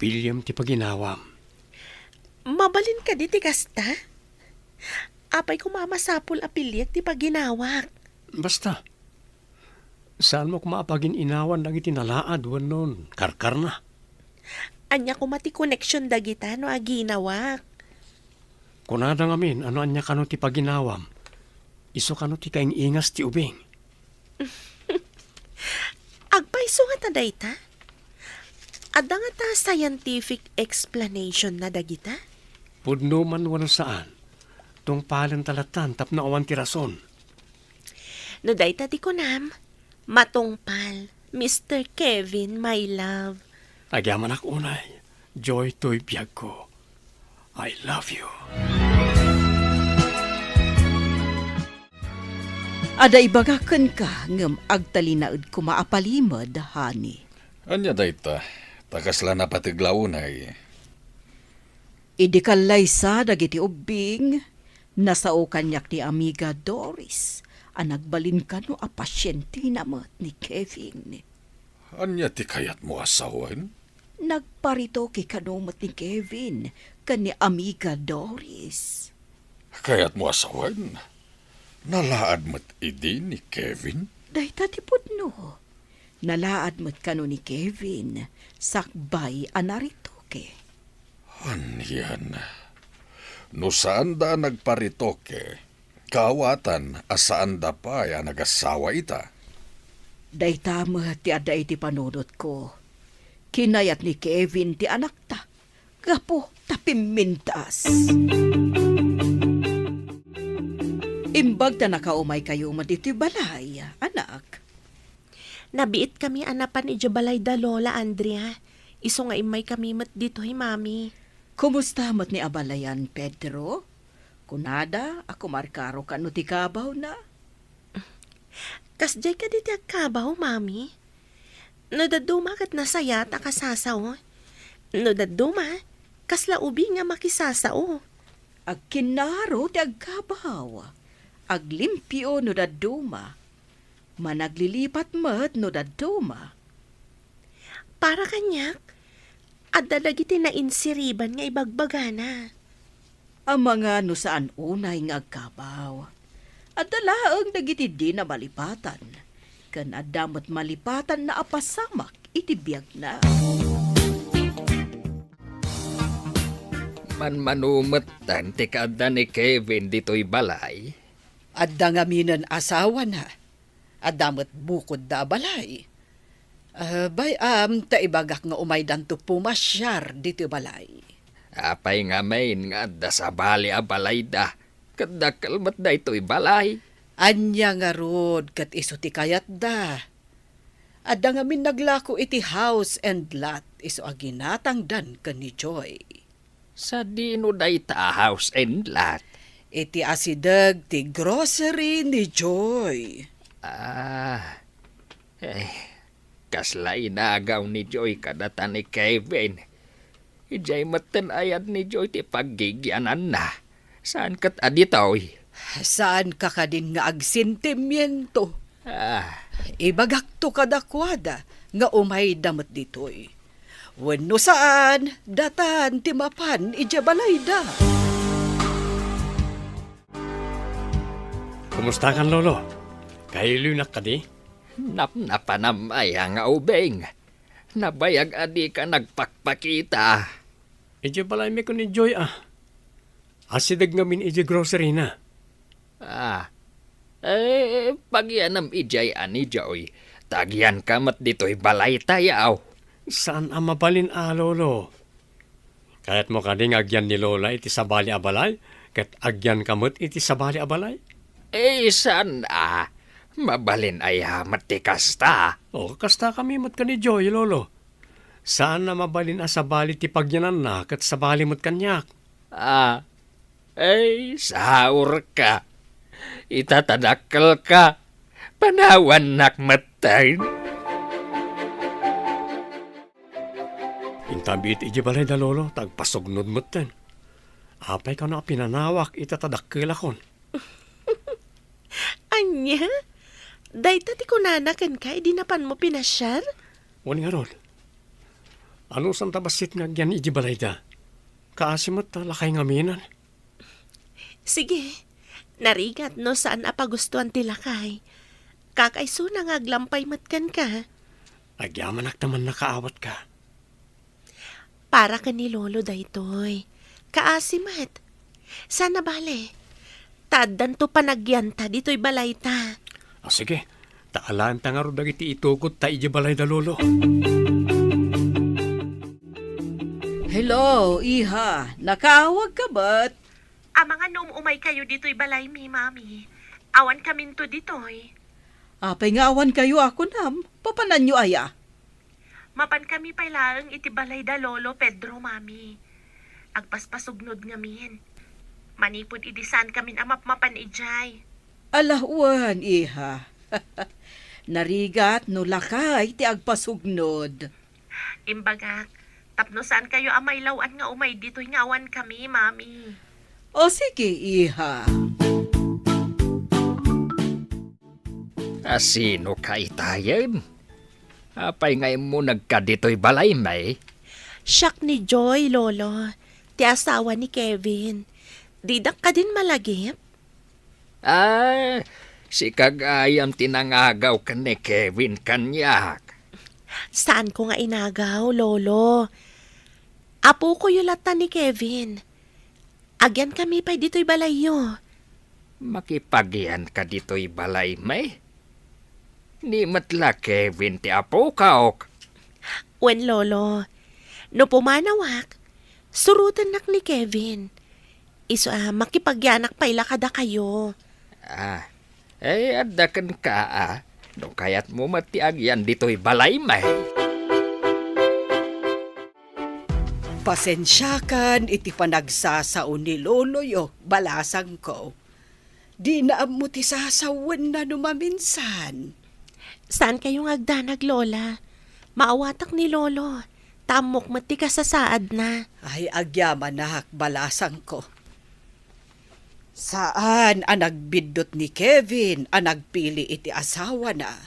piliem ti paginawam. Mabalin kadi ti kasta? Apay koma a masapul a piliek ti paginawak? Basta, saanmo koma a pagin-inawan dagiti nalaad wenno karkarna. Ania koma ti koneksion dagita no aginawak? Kunada ngamin a no ania kano ti paginawam, isu kano ti kaing-ingas ti ubing. Agpayso ngata dayta? Adda ngata scientific explanation na dagita? Pudno man wenno saan, tungpalenta lattan tapno awan ti rason. No dayta ti kunam, matungpal, Mister Kevin, my love. Agyamanak unay, Joy toy biagko. I love you. Adda ibagak kenka, ngem agtalinaed koma a palimed, honey. Ania dayta? Ta kasla napateg la unay. Idi kallaysa dagiti ubbing, nasao kaniak ni Amiga Doris a nagbalin kano a pasientena met ni Kevin. Ania ti kayatmo a sawen? Nagparitoke kano met ni Kevin ken ni Amiga Doris. Kayatmo a sawen? Nalaad met idi ni Kevin? Dayta ti pudno. Nalaad met kano ni Kevin sakbay a naritoke. Anian? No saanda a nagparitoke, kaawatan a saanda pay a nagasawa ita. Dayta met ti adda iti panunotko. Kinayat ni Kevin ti anakta gapu ta pimmintas. Imbag ta nakaumaykayo met ditoy balay, anak. Nabiitkami a napan idiay balay da Lola Andrea. Isu nga immaykami met ditoy, Mami. Kumusta met ni abalayan, Pedro? Kunada a kumarkaro kano ti kabawna? Kasdiay kadi ti agkabaw, Mami? No dadduma ket nasayaat a kasasao. No dadduma, kasla ubing a makisasao. Agkinnaro ti agkabaw. Aglimpio no dadduma. Managlilipat met no dadduma. Para kaniak, adda dagiti nainsiriban nga ibagbagana. Amangan no saan unay nga agkabaw. Adda laeng dagiti dina malipatan, ken adda met malipatanna a pasamak iti biagna. Manmano metten ti kaadda ni Kevin ditoy balay? Adda ngaminen asawana. Adda met bukodda a balay. Ah, bay-am ta ibagak nga umaydanto pumasiar ditoy balay. Apay ngamin nga adda sabali a balayda, ket dakkel met daytoy balay? Ania ngarud ket isu ti kayatda? Adda ngamin naglako iti house and lot isu a ginatangdan ken ni Joy. Sadino dayta a house and lot? Iti asideg ti grocery ni Joy. Ah, eh, kasla inagaw ni Joy kadata ni Kevin. Idiay metten ayat ni Joy ti paggigiananna. Saan ket a ditoy? Saanka kadin nga agsentimiento? Ah. Ibagakto kadakuada nga umayda met ditoy. Wenno saan, datan ti mapan idiay balayda. Kumustakan, Lolo? Kailunak kadi? Napnapanam aya nga ubing? Nabayag a dika nagpakpakita. Idiay balaymi ken ni Joy, a. Asideg ngamin idiay grocery na. Ah. Eh, pagianam idiay a ni Joy. Ta agianka met ditoy balaytayo. Saan a mabalin a, Lolo. Kayatmo kadi nga agian ni Lola iti sabali a balay, ket agianka met iti sabali a balay? Eh, saan a. Mabalin aya met ti kasta? O, kastakami met ken ni Joy, Lolo. Saan a mabalin a sabali ti pagiananna ket sabali met kaniak. Ah, ay, saurka. Ita ta dakkelka, panawannak metten. Intabiit idiay balay da Lolo, ta agpasugnod metten. Apay kano a pinanawak ita ta dakkelakon? Ania? Dayta ti kunana kenka idi napanmo pinasiar? Wen ngarud, anusanta bassit nga agian idiay balayda? Kaasi met ta lakay ngaminen. Sige, narigat no saan a pagustuan ti lakay. Kakaisuna nga aglampay met kenka. Agyamanak ta mannakaawatka. Para ken ni Lolo daytoy. Kaasi met. Saan a bale. Ta addanto panagianta ditoy balayta. Ah, sige. Ta alaenta ngarud dagiti itugot ta idiay balay da Lolo. Hello, iha. Nakaawagka met? Amangan no um-umaykayo ditoy balaymi, Mami. Awankaminto ditoy. Apay nga awankayo a kunam? Papananyo aya? Mapankami pay laeng iti balay da Lolo Pedro, Mami. Agpaspasugnod ngamin. Manipud idi saankamin a mapmapan idiay. Ala wen, iha. Narigat no lakay ti agpasugnod. Imbagak, tapno saankayo a mailaw-an nga umay ditoy nga awankami, Mami. O sige, iha. A, sinoka itayem? Apay nga immunagka ditoy balaymi? Siak ni Joy, Lolo, ti asawa ni Kevin. Didak kadin malagip? Ah, sika gayam ti nangagaw ken ni Kevin kaniak. Saanko nga inagaw, Lolo. Apokoyo latta ni Kevin. Agyankami pay ditoy balayyo. Makipagyanka ditoy balay, may? Ni met la Kevin ti apokok. Wen, Lolo. No pumanawak, surotennak ni Kevin. Isu a makipagyanak pay la kadakayo. Ah, eh, adda kenka, a. No kayatmo met ti agyan ditoy balay, may. Pasensiakan iti panagsasao ni loloyo, balasangko. Dina ammo ti sasawenna no maminsan. Saankayo nga agdanag, Lola. Maawatak ni Lolo. Ta ammok met ti kasasaadna. Ay, agyamanak, balasangko. Saan a nagbiddut ni Kevin a nagpili iti asawana.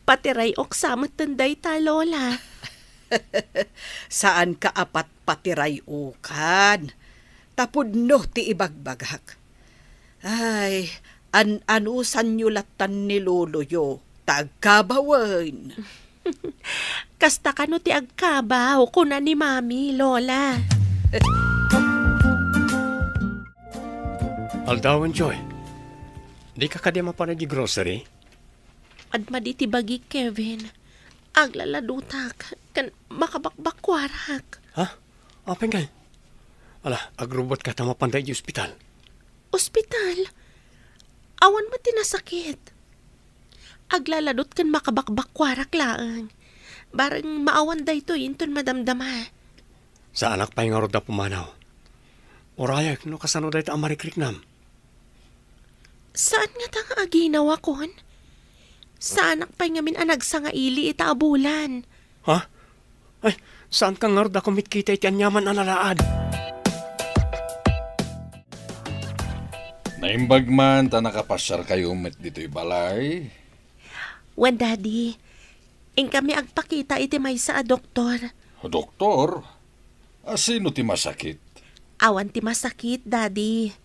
Patiray-ok sa metten dayta, Lola. Saanka a patpatiray-okan. Ta pudno ti ibagbagak. Ay, an-anusanyo lattan ni loloyo, ta agkabawen. Kasta kano ti agkabaw, kuna ni Mami, Lola. Aldawen, Joy. Dika kadi mapan iti grocery? Admadi ti bagik, Kevin. Aglaladutak, ken makabakbakkuarak. Ha? Apay ngay? Ala, agrubotka ta mapanda iti ospital. Ospital? Awan met ti nasakit. Aglaladut ken makabakbakkuarak laeng. Bareng maawan daytoy inton madamdama. Saanak pay ngarud a pumanaw. Urayek no kasano dayta a marikriknam. Saan ngata nga aginawakon? Saanak pay ngamin a nagsangaili ita a bulan. Ha? Ay, saanka ngarud a kumitkita iti aniaman a nalaad? Naimbag man ta nakapasiarkayo met ditoy balay. Wen, Daddy. Inkami agpakita iti maysa a doktor. Doktor? A, sino ti masakit? Awan ti masakit, Daddy.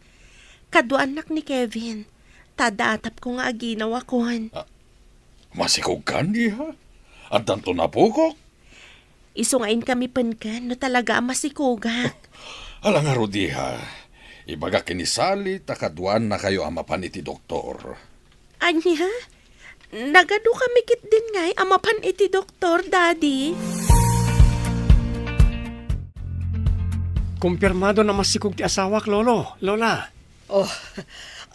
Kaduaannak ni Kevin. Ta adda atapko nga aginawakon. A, masikogkan, iha? Addanton apokok? Isu nga inkami penken no talaga a masikogak. Ala ngarud, iha. Ibagak ken ni Sally ta kaduaannakayo a mapan iti doktor. Ania? Nagadukami ketdin ngay a mapan iti doktor, Daddy? Kumpirmado a masikog ti asawak, Lolo, Lola. Oh,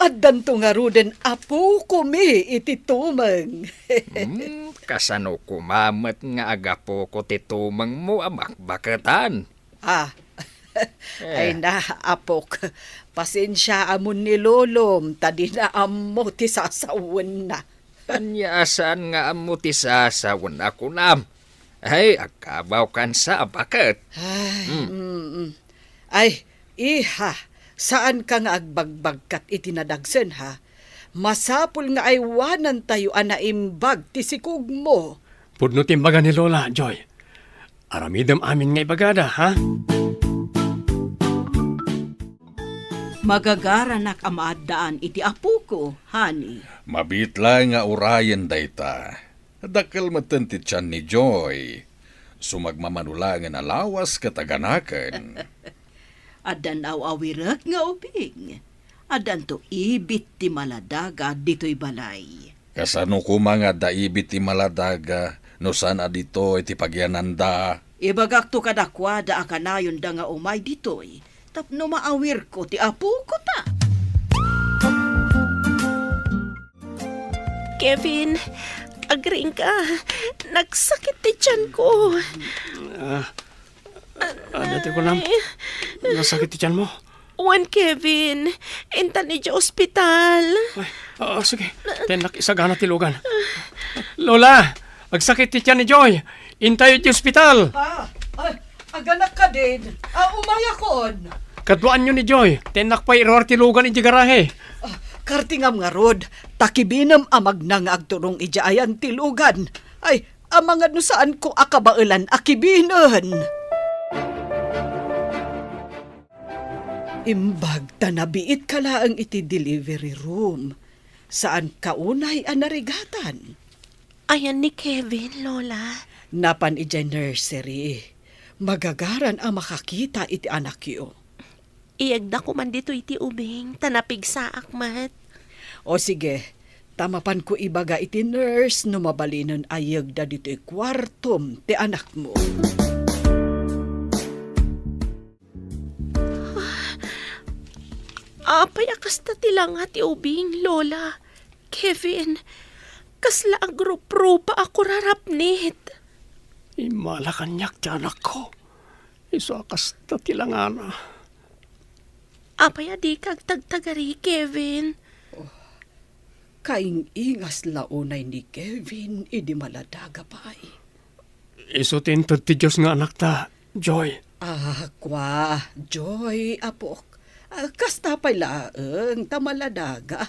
addanto ngaruden apokomi iti tumeng. Hmm, kasano koma met nga agapoko ti tumengmo a bakbaketan? Ah. Eh. Ay na, apok. Pasensiaamon ni lolom ta dina ammo ti sasawenna. Ania a saan nga ammo ti sasawen a kunam? Ay, agkabawkan sa a baket. Ay, Hmm. mm, mm. Ay, iha, saanka nga agbagbagkat iti nadagsen, ha? Masapul nga aywanantayo a naimbag ti sikogmo. Pudno ti imbaga ni Lola, Joy. Aramidem amin nga ibagada, ha? Magagaranak a maaddaan iti apoko, honey. Mabiit laeng nga urayen dayta. Dakkel metten ti tian ni Joy. Sumagmamano laengen a lawas ket aganaken. Addan aw-awirek nga ubing. Addanto ibit ti maladaga ditoy balay. Kasano koma nga adda ibit ti maladaga no saan a ditoy ti pagyananda? Ibagakto kadakuada a kanayonda nga umay ditoy tapno maawirko ti apokota. Kevin, agriingka. Nagsakit ti tianko. Ah, Ania ti kunam? Ay. Nasakit ti tianmo? Wen, Kevin. Intan idiay ospital. Ay, ah, sige. Tennak isagana ti lugan. Lola, agsakit ti tian ni Joy. Intayo idiay ospital. Ah, ay, aganak kadin. Ah, umayakon. Kaduaanyo ni Joy. Tennak pay iruar ti lugan idiay garahe. Ah, kartingam ngarud. Ta kibinem a magna nga agturong idiay ayan ti lugan. Ay, amangan no saanko a kabaelan a kibinen. Imbag ta nabiitka laeng iti delivery room. Saanka unay a narigatan. Ayan ni Kevin, Lola? Napan idiay nursery. Magagaran a makakita iti anakyo. Iyegda koma ditoy ti ubing, ta napigsaak met. O sige, ta mapanko ibaga iti nurse no mabalinen a iyegda ditoy kuartom ti anakmo. Apay a kasta ti langa ti ubing, Lola? Kevin, kasla agruprupa a kurarapnit. Immala kaniak ti anakko. Isu a kasta ti langana. Apay a dika agtagtagari, Kevin? Kaing-ingas la unay ni Kevin idi maladaga pay. Isu ti inted ti Dios nga anakta, Joy. Ah, kua, Joy, apok. Ah, kasta pay laeng ta maladaga.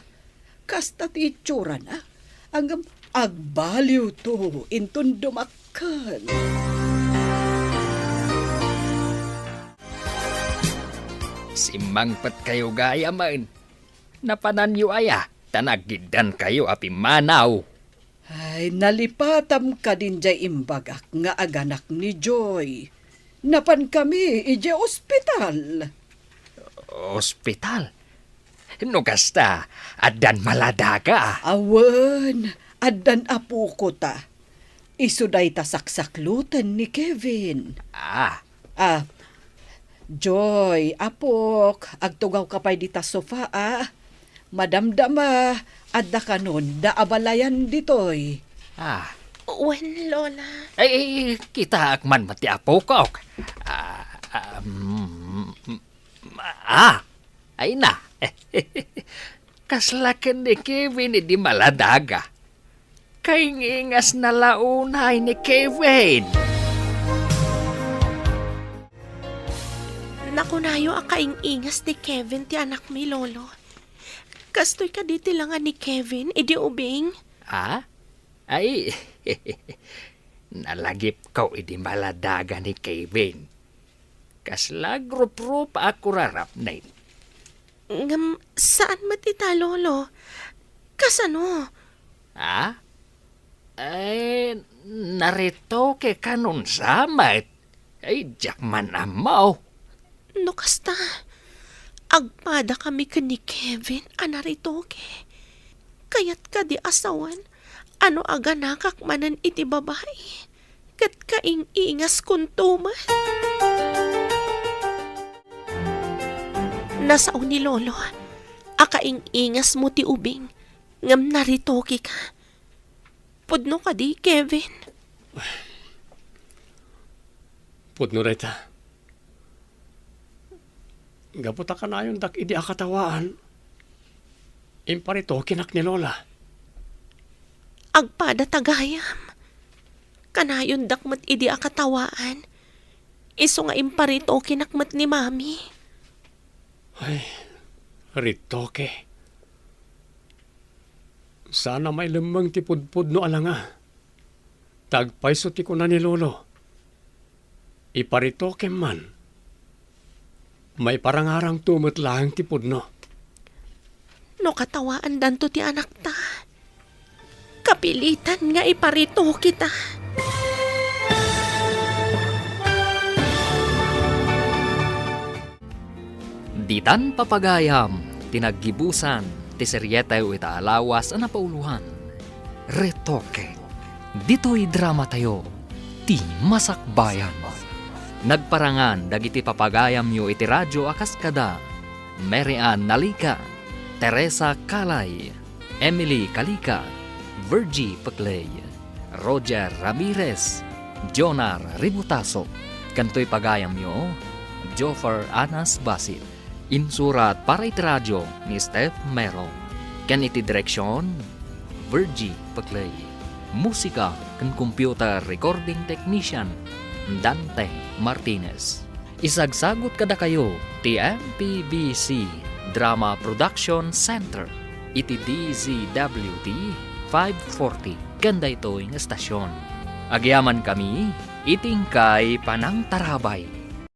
Kasta ti itsurana. Ngem agbaliwto inton dumakkel. Simmangpetkayo gayamen. Napananyo aya ta nagiddankayo a pimmanaw? Ay, nalipatam kadin diay imbagak nga aganak ni Joy. Napankami idiay ospital. Ospital? No kasta, addan maladaga? Awan, addan apokota. Isu dayta saksakloten ni Kevin. Ah. Ah, Joy, apok, agtugawka pay dita sofa, a. Madamdama, adda kanon da abalayan ditoy. Ah. Wen, Lola. Ay, kitaak man met ti apokok. Ah, ah, mm, mm, ah, ay na. Kasla ken ni Kevin idi maladaga. Kaing-ingasna la unay ni Kevin. Nakunayo a kaing-ingas ni Kevin ti anakmi, Lolo. Kastoy kadi ti langa ni Kevin idi ubing? Ah? Ay, nalagipko idi maladaga ni Kevin. Kasla agruprupa a kurarapnit. Ngem saan met ita, Lolo. Kasano? Ha? Ay, naretoke kanunsa met? Ay, diak man ammo. No kasta, agpadakami ken ni Kevin a naretoke. Kayat kadi a sawen a no aganakak manen iti babai, ket kaing-ingaskonto met. Nasao ni Lolo a kaing-ingasmo ti ubing ngem naritokeka. Pudno kadi, Kevin? Pudno dayta. Gapu ta kanayondak idi akatawaan, imparitokenak ni Lola. Agpada ta gayam. Kanayondak met idi akatawaan, isu nga imparitokenak met ni Mami. Ay, ritoke. Saan a mailemmeng ti pudpudno a langa. Ta agpayso ti kuna ni Lolo, iparitokem man, maiparangarangto met laeng ti pudno. No katawaandanto ti anakta, kapilitan nga iparitoketa. Ditan papagayam ti naggibusan ti serieteyo ita a lawas a napauloan, Retoke. Ditoy dramatayo, ti Masakbayan. Nagparangan dagiti papagayamyo iti radio a kas kada Mary Ann Nalica, Teresa Calay, Emily Calica, Virgie Peclay, Roger Ramirez, Jonar Ributaso, ken toy pagayamyo, Joffer Anas Basit. Insurat para iti radio ni Steph Mero. Ken iti direksion, Virgie Peclay. Musika ken computer recording technician, Dante Martinez. Isagsagut kadakayo ti M P B C Drama Production Center iti D Z W T five forty ken daytoy nga estasion. Agyamankami iti inkay panangtarabay.